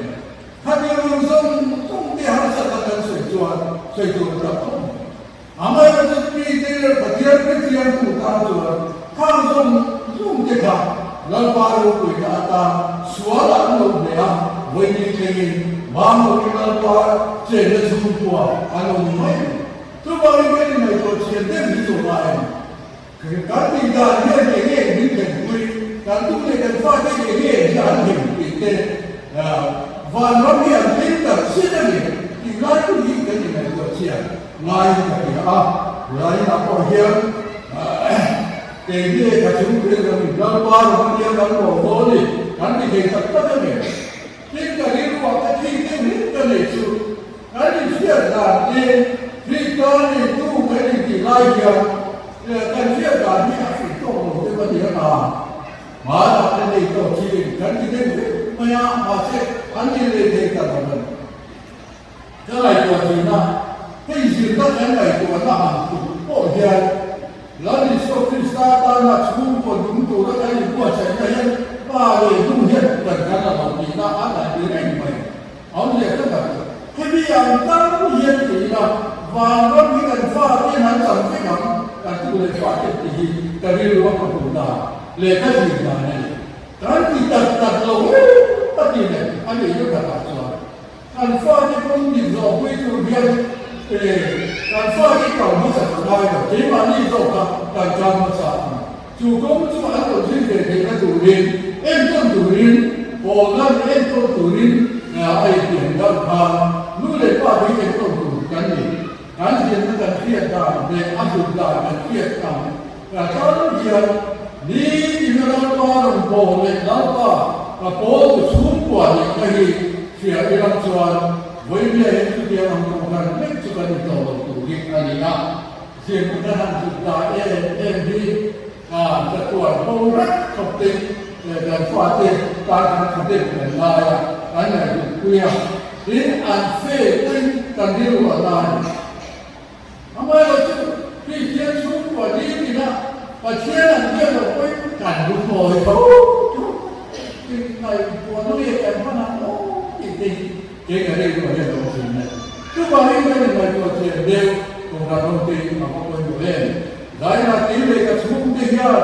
Khatiang ang zawng zawng te harsatna kan sawi chuan sawi tur a tam khawp mai. Amaherawhchu mite Pathian hrethiam tu tan chuan khang zawng zawng te kha Lalpa ropuina atan sual an lo hle a, vawiin thlengin Bangladesh Lalpa chenna chhungkua an awm mai. Chuvangin. Chuvangin kan inngaihtuah chian deuh hi chu a ngai a ni. Kan tih dan hian eng nge min thlenpui, kan tu leh kan fate eng nge hi an hlim tih te, vanram hi an thleng tak zet a ni tih lai chu hi kan inngaihtuah chian ngaiin ka hria a. Lainah pawh hian kei nge ka chhungpui kan Lalpa ram ania kan bawh dawn ni kan ti thei tak tak a ni. Tin, ka rilruah ka thik deuh hlek ka nei chu kan inhriat dan te, Krista neitu kan intih lai hian kan hriat dan hi a fih tawk lo deuh a ni a ta. Hmanah ka nei tawh thin kan ti deuh vek mai a, mahse an ni leh thei ta lo a ni. Ka ngaihtuah thin a, hei zirna kan ngaihtuahna ang tluk pawh hian Lal Isua Krista tana chhungkaw dum tura kan inbuatsaihna hian pa leh nu hian kan kan la lo tihna a ngaih ni reng mai. Awm leh ka tak chu. Hemi ang tam hian ti ila, vanram hi kan fate an chang vek ang, kan tu leh fate tih hi ka rilru a ka hmuh dan leh ka zir dan a ni. Kan ti tak tak lo em a ti leh a nih na takah chuan. Kan fate kawng dik zawh pui tur hian kan fate kal hmasa ta ngai lo, keimahni zawk kha kan kal hmasa ang. Chu kawng chu an rawn zir ve theihna turin, enkawl turin, pawlna enkawl turin a intiam dan khan nu leh pa hi enkawl tur kan ni. Kan zirna kan hriat dan leh a hlut dan kan hriat ang tal hian nitin a Lalpa rawn pawl leh Lalpa ka pawl tu chhungkua nihna hi hria ilang chuan vawinia hi chutiang ang kohhran vek chu kan intawh lo tur hi a ni a. Zirna kan han hlut ta em em hi chatuan bo rek khawp te kan fate tan kan tha deuh kan lai a, kan ngaihhlut pui a, tin an fe pawhin kan rilru a la a ni. Amaherawhchu chu Kristian chhungkua ding ina Pathian an biak loh pawhin kan lungawi tho tho. Tin ngaihtuahna nge kan hman ang aw tih te hi kei ka rilru a hian a awm thin mai. Chuvangin kan inngaihtuah chian deuh Kohhran ho te hi a va pawimawh em? Zaina tih leh ka chhungte hian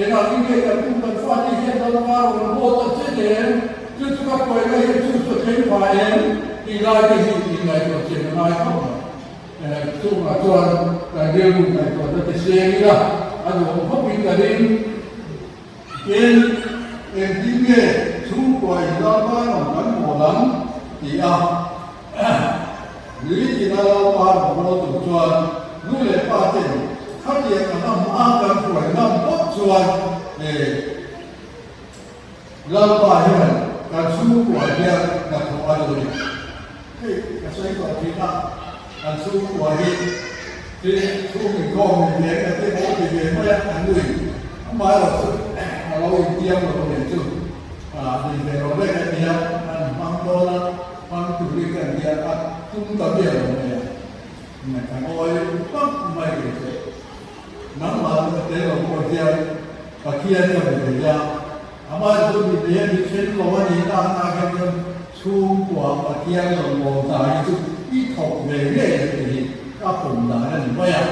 engah nge nge kan kum kan fate hian Lalpa rawn bawt a che em? Chu chu ka pawina hian chu chu a thleng pha em? Tih lai te hi inngaihtuah chian a ngai khawp mai. Chungah chuan kan rilru ngaihtuahna te siang ila a nuam khawpin ka ring. Tin, engtin nge chhungkua in Lalpa rawn kan bawl ang? ti a nui tina Lalpa rawn bawl tur chuan nu leh pa ten khatiang anga hma kan hruai ngam phawt chuan Lalpa hian kan chhungkua hian hnathawh a duh a ni. Hei ka sawi tawh thin a, kan chhungkua hi tin chhung inkhawm ni ve ka ti maw ti ve mai a, an nui. Amaherawh chu a lo intiam lo nen chu ni ve lo vek a nia, an hmang dawn a, hmang turin ka nia a tum ta miah lo mai a, ka ngawi vak mai kei chu. Nangmah chu ka tel lo pawh hian Pathian ka be thei a, amah chu mi te mi then lo a nih na atang hian chuan chhungkua Pathian rawn mawl hna hi chu i thawk ve ngei ang tih hi ka pawm dan a ni mai a,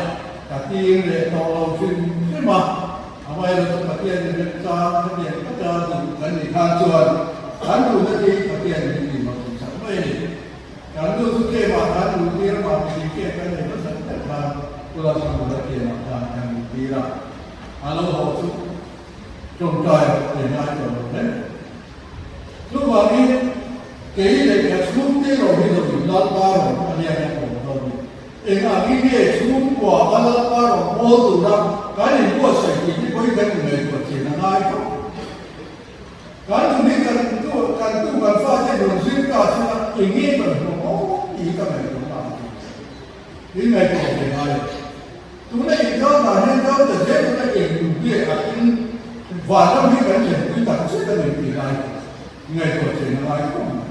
ka tir leh tawh lo hrim hrim a, amaherawhchu chu Pathian in remchang khatiang taka duh kan nih khan chuan kan duhna hi Pathian in min tih hlawhtling sak mai a ni. Kan nu chu tlem ah khan luh tir a mah mi tlem kan nei hmasa ber khan Ula Sangura tlem ah khan kan luh tir a, a lo haw chu tawngtai pe ngai tawh lo hle. Chuvangin kei leh ka chhungte lo hi lo in Lalpa rawn a lian a awm dawn ni. Engah nge chhungkua a Lalpa rawn mawl tura kan inbuatsaih tih te pawhin kan inngaihtuah chian a ngai khawp. Kan nun hi kan tu kan tu kan fate rawn zir ta sela eng nge kan hmu maw tih hi ka ngaihtuah ta a ti. In ngaihtuah ve ngai lo. Tuna inkar dan hian kal ta zel tuna eng tum nge a in vanram hi kan thlenpui tak zet a ni tih lai ngaihtuah chen a ngai khawp mai.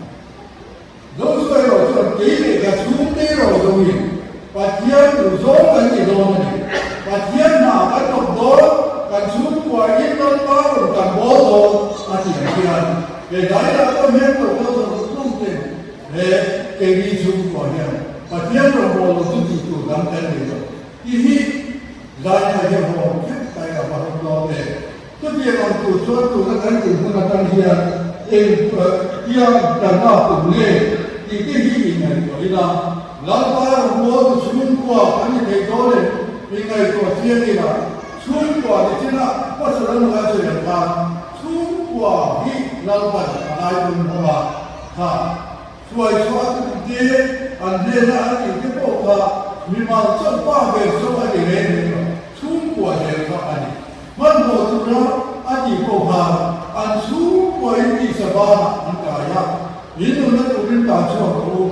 Joshua erawh chuan kei leh ka chhungte erawh zawngin Pathian tur zawng kan ti dawn a ni. Pathian hna kan thawk dawn, kan chhungkua in Lalpa rawn kan bawl dawn a ti ang hian he dairah pawh hian lo kal zawng zawng ten he keini chhungkua hian Pathian rawn bawl lo chu tih tur dang kan nei lo tih hi zaina hian hawn khep tai a va hawng dawn em. Chutiang ang tur chuan tuna kan dinhmun atang hian eng tiang kan lak tum nge tih te hi inngaihtuah ila. Lalpa rawngbawltu chhungkua kan ni thei dawn em? Ingaihtuah chiang ila, chhungkua ni chinah pasal an ngai sawi ang khan chhungkua hi Lalpan a ngai pawimawh a, kha hruai chhuah a tum te, an hnena an tih te pawh kha mimal chauh pa ber chauh a ni reng reng lo, chhungkua zel kha a ni. Hmanhmawh tura a tih pawh khan an chhungkuain tisa banah an kai a, in nunna turin tan chhuak rawh u.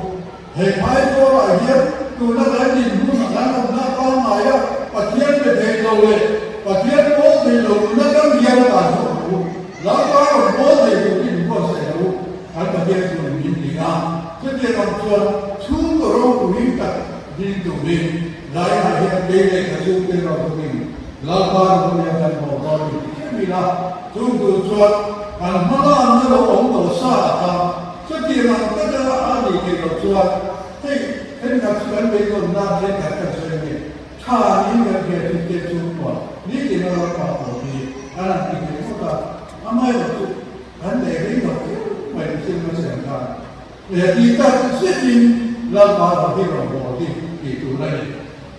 Hei Phaizawlah hian tuna kan dinhmun kan awmna pangngai a, Pathian pe thei lo leh Pathian pawl thei lo nuna kan hian tan chhuak rawh u. Lalpa rawn pawl thei turin in buatsaih rawh u, kan Pathian chuan min ti a. Chutiang ang chuan chhungkaw ropui tak ding turin Lainah hian kei leh ka chhungte rawh turin Lalpa rawh hian kan haw dawn ni ti em ila, chung tur chuan kan hmalanna lo awm tawh sa a kha chutiang ang taka a nih theih loh chuan hei thenkhat chu kan beidawnna thenkhat kan sawi a ni. Tha niin kan hriat chu te chhungkua nitin a Lalpa pawh hi an han ti thei ngawt a, amaherawhchu kan leh rei lo kher mai thil hmasa ang khan leh ti tak zetin Lalpa rawh hi rawn haw hi tih tur a ni.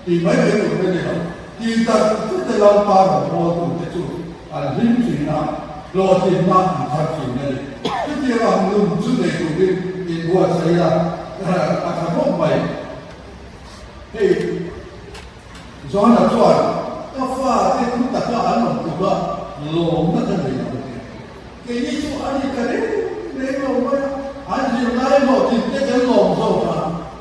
Tih mai mai tur a ni lo. Tih tak zet a Lalpa rawn haw tute chu an hlim thin a, hlawhtlinna an thar thin a ni. Chutiang ang nun chu nei turin inbuatsaih a, a tha khawp mai. Hei Johana chuan ka fate thu taka an awm tluk a, lawmna ka nei lo a ti. Keini chu a ni ta reng reng lo mai a, an zirlai hlawhtlin te kan lawm zawk a,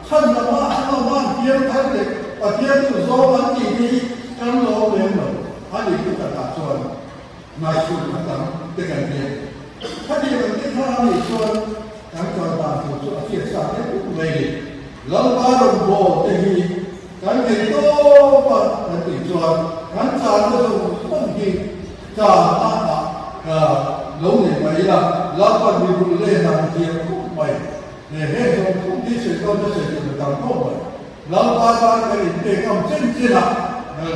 chhan lama an awm a an piang thar leh Pathian duh zawng an tih te hi kan lawm lem lo a ni thu takah chuan ngaihtuah a tam te kan hria. Khatiang ang te kha a nih chuan kan kal dan tur chu a hriat sa deuh mai a ni. Lalpa rawn bawl te hi kan thei tawp a kan tih chuan kan channa zawng zawng hi Chana ah lo nei mai ila, Lalpan mi bul leh dan a thiam khawp mai. He heng zawng khawp hi sawi dawn na sawi tur a tam khawp mai. Lalpa tan kan inpek ngam chen chen a,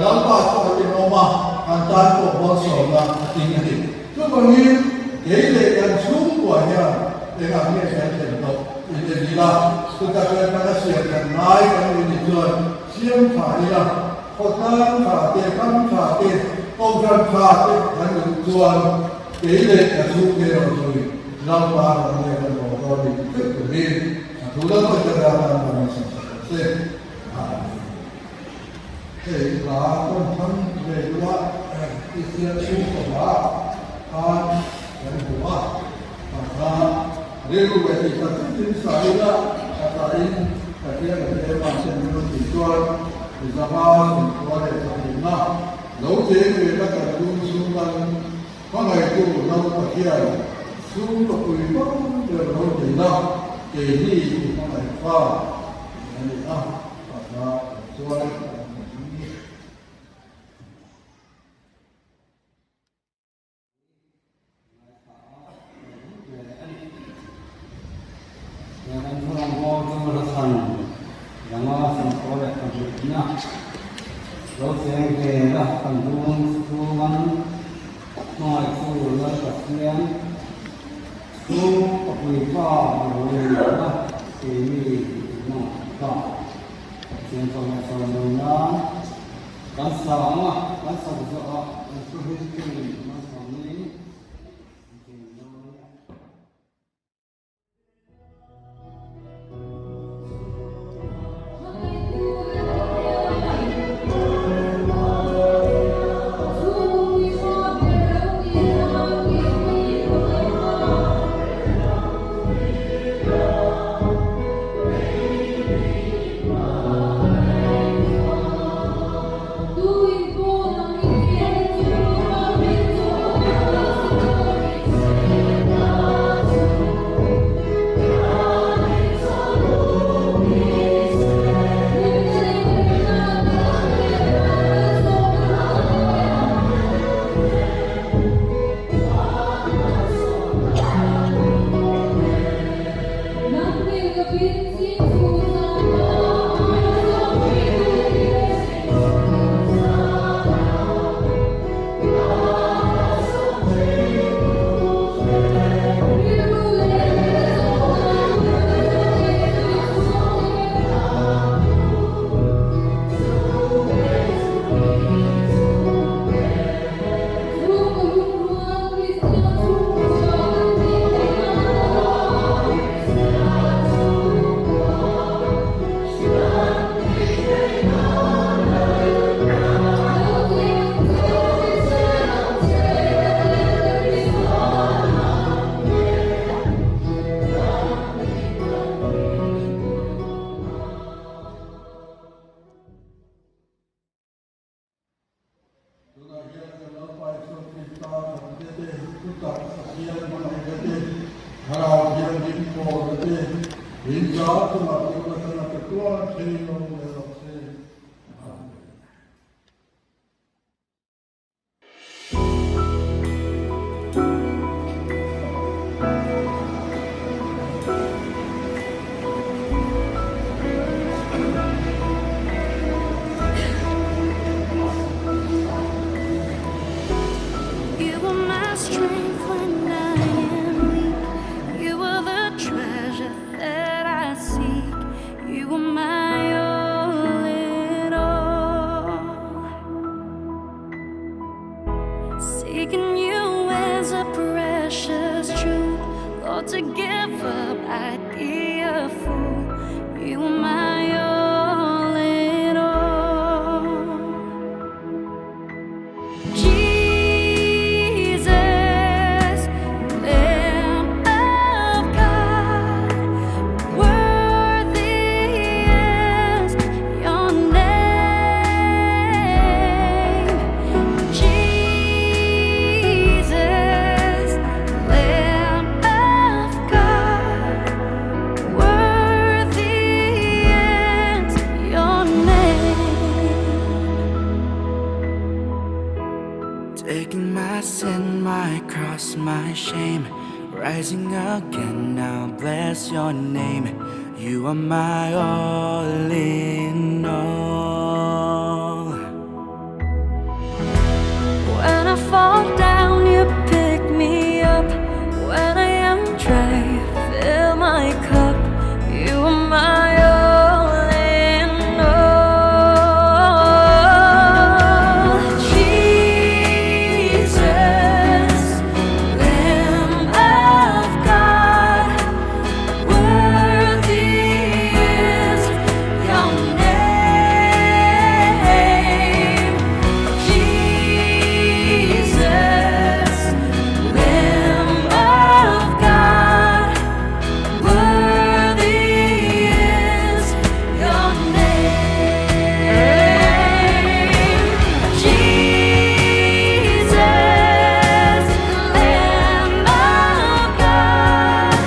Lalpa chu a rinawm a, kan tan pawh malsawmna a tling a ni. Chuvangin kei leh kan chhungkua hian engah nge kan thlen tawh in en ila, chutah chuan kan a siam kan ngai kan nih ni chuan siam tha ila, Khawtlang tha te, ram tha te, kohhran tha te kan duh chuan kei leh ka chhungte rawn zui Lalpa rawn nge kan rawn dawn ni ti theuh turin a thu lalpa ka dah tan rawn insawn sak rawh se. Amen. Hei hla tawn thang ve duh a, Kristian chhungkaw hla khan kan hmu a, a hla rilru leh tih tak zetin sa ila a tlain Pathian a hle mah se min rawn tih chuan Mizama chhungkhua leh chaknihna lo cheng ve ta kan tum chhung an hmangaihtu lo Pathian chhungkaw pui bang ber lo neihna keini i hmangaih fa a ni a, a hla chuan kan hmu. Kan sang a, kan sak zawhah kan thuhriltu malsawmin an ṭin dawn a. Thutak Pathian hmangaihna te, Thlarau Thianghlim pawlna te, in za chungah tun atanga pe tuar thei lo leh rawh se. Amen. You are my strength when I am weak. You are the treasure that I seek. You are my all in all. Seeking you is a precious jewel. Lord, to give up, I'd be a fool. You are my all in all. Jesus, Lamb of God, worthy is your name. Jesus, Lamb of God, worthy is your name. Taking my sin, my cross, my shame, rising again. Now bless your name. You are my all in all. When I fall down, you pick me up. When I am dry, fill my cup. You are my all in all. Jesus, Lamb of God, worthy is your name. Jesus, Lamb of God, worthy is your name. Jesus, Lamb of God,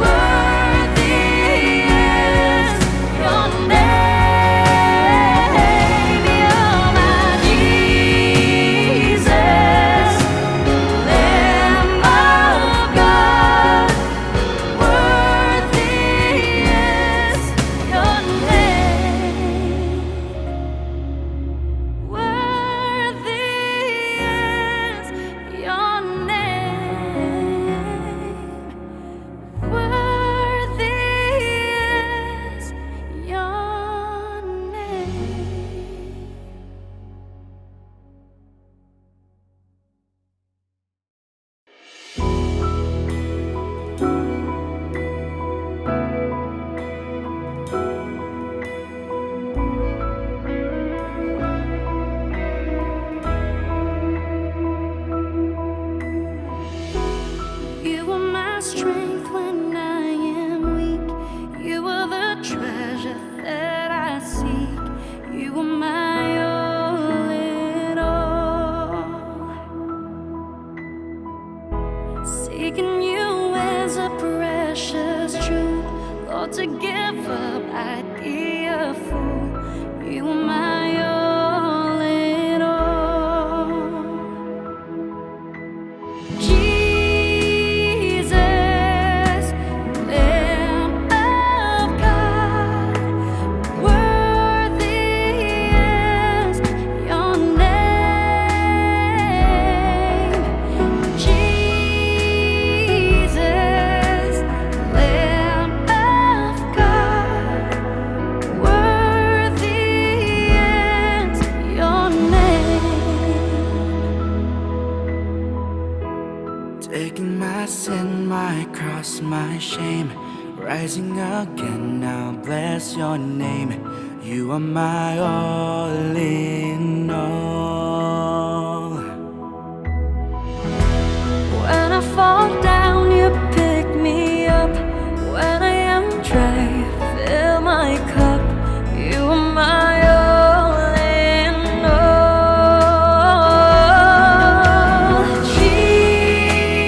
worthy is your name. You're my Jesus, Lamb of God, worthy is your name. Worthy is your name. Worthy is your name. You are my strength when I am weak. You are the treasure that I seek. You are my all in all. Seeking you is a precious jewel. Lord, to give up, I'd be a fool. You are my all in all. Jesus, Lamb of God, worthy is your name. Jesus, Lamb of God, worthy is your name. Taking my sin, my cross, my shame, rising again. Now bless your name. You are my all in all. When I fall down, you pick me up. When I am dry, fill my cup. You are my all in all. Jesus,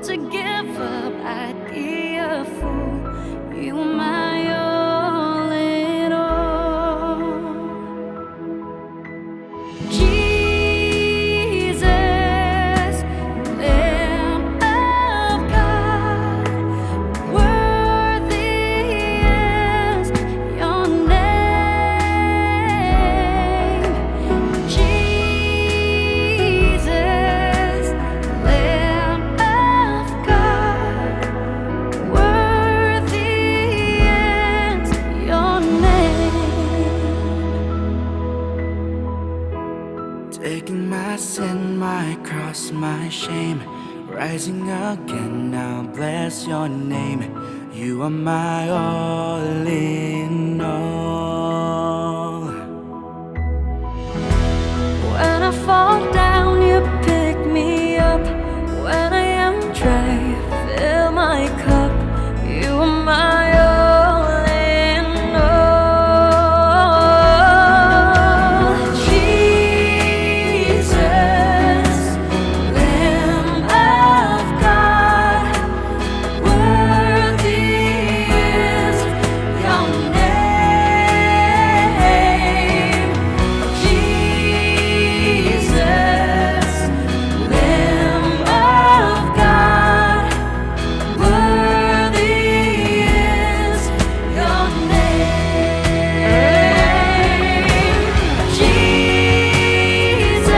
to give up, I'd be a fool. You are my all in all. Jesus, Lamb of God, worthy is your name. Jesus, Lamb of God, worthy is your name. Taking my sin, my cross, my shame, rising again. Now bless your name. You are my all in all. When I fall down, you pick me up. When I am dry, fill my cup. You are my all in all. Jesus, Lamb of God, worthy is your name. Jesus, Lamb of God, worthy is your name. Jesus,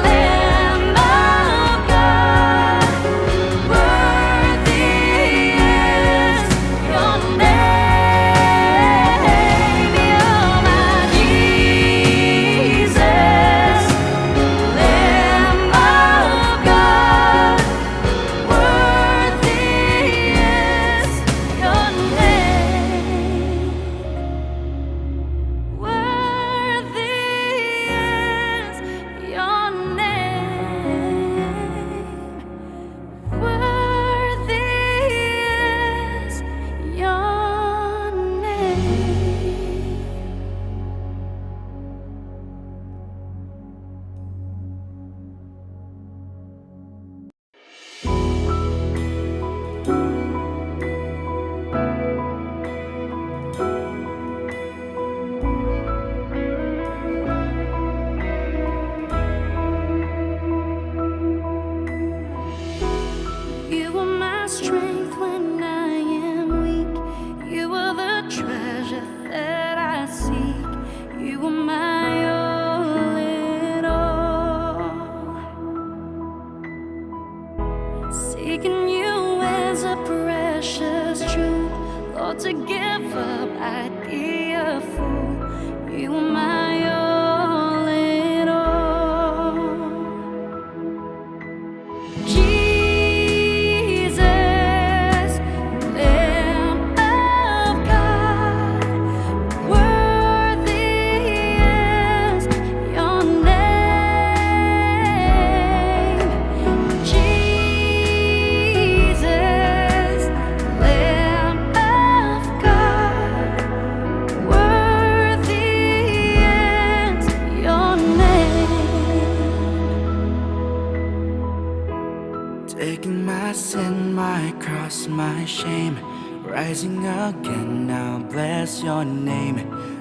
Lamb of God, worthy is your name. You're my Jesus, Lamb of God, worthy is your name. Worthy is your name. Worthy is your name. You are my strength when I am weak. You are the treasure that I seek. You are my all in all. Seeking you is a precious jewel. Lord, to give up, I'd be a fool. You are my all in all. Jesus, Lamb of God, worthy is your name. Jesus, Lamb of God, worthy is your name. Taking my sin, my cross, my shame, rising again. Now bless your name.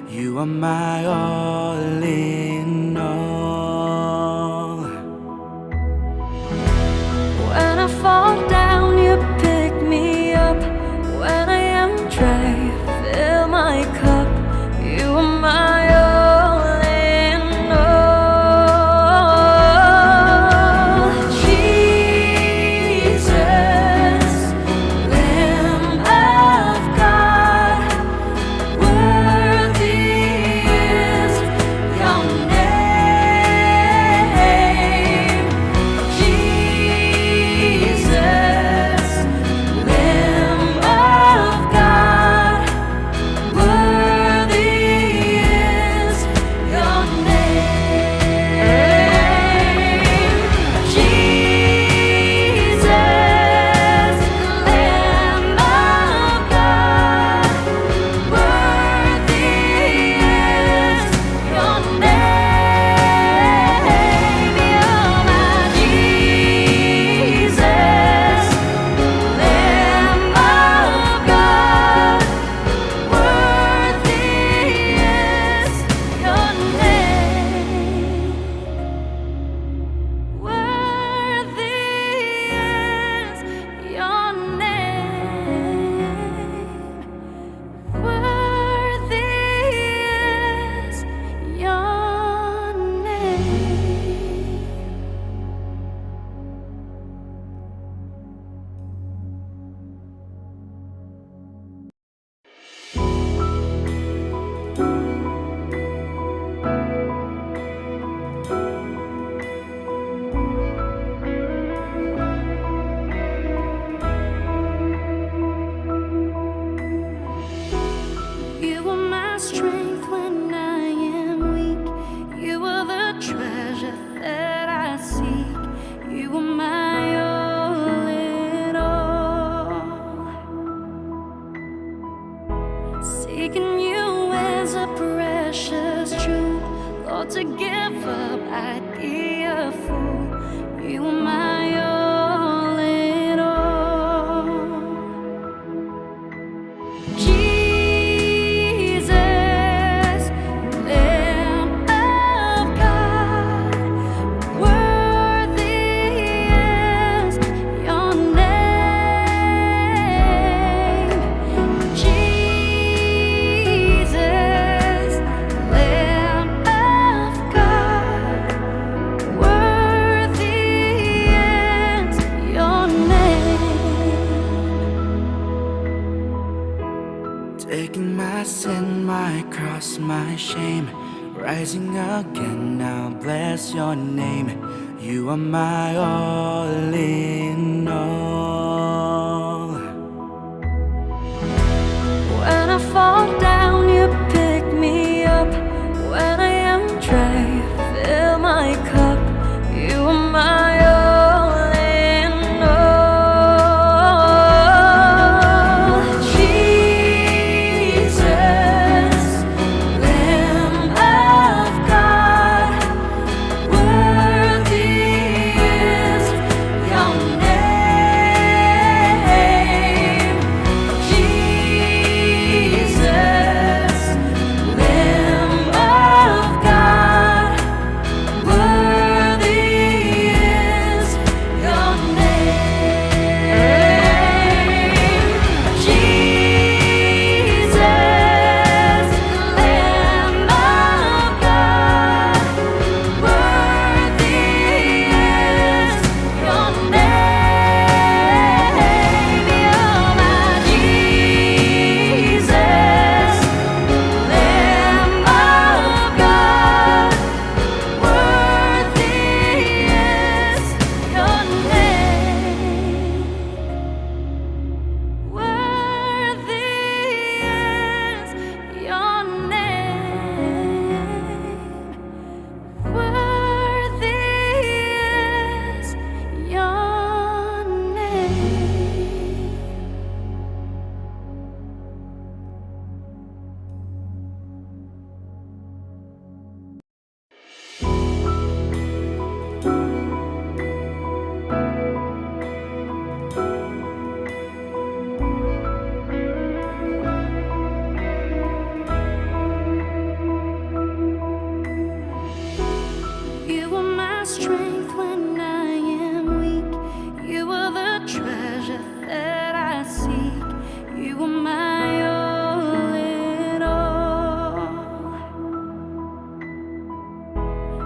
You are my all in all. When I fall down, you pick me up. When I am dry, fill my cup. You are my all in all. Jesus, Lamb of God, worthy is your name. Jesus, Taking you as a precious jewel. Lord, to give up, I'd be a fool. You are my all in all. Jesus, Lamb of God, worthy is your name. Jesus, Lamb of God, worthy is your name. Taking my sin, my cross, my shame, rising again. Now bless your name. You are my all in all. When I fall down, you pick me up. When I am dry, fill my cup. You are my all in all. Jesus, Lamb of God, worthy is your name. Jesus, Lamb of God, worthy is your name. Jesus, Lamb of God, worthy is your name. You're my Jesus, Lamb of God, worthy is your name. Worthy is your name. Worthy is your name. You are my strength when I am weak. You are the treasure that I seek. You are my all in all.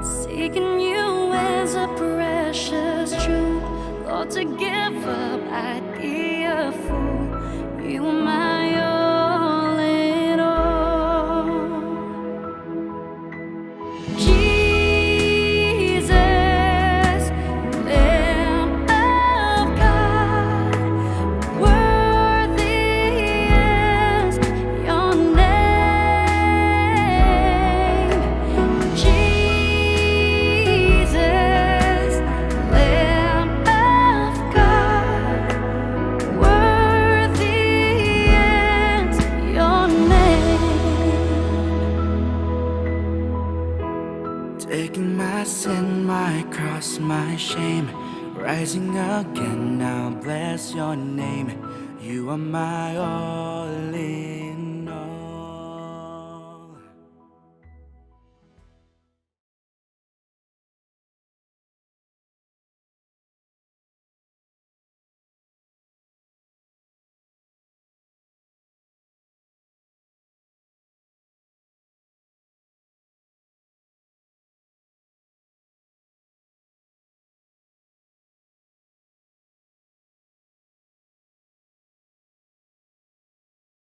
Seeking you as a precious jewel. Lord, to give up, I'd be a fool. You are my all in all. Jesus, Lamb of God, worthy is your name. Jesus, Lamb of God, worthy is your name. Taking my sin, my cross, my shame, rising again. Now bless your name. You are my all in.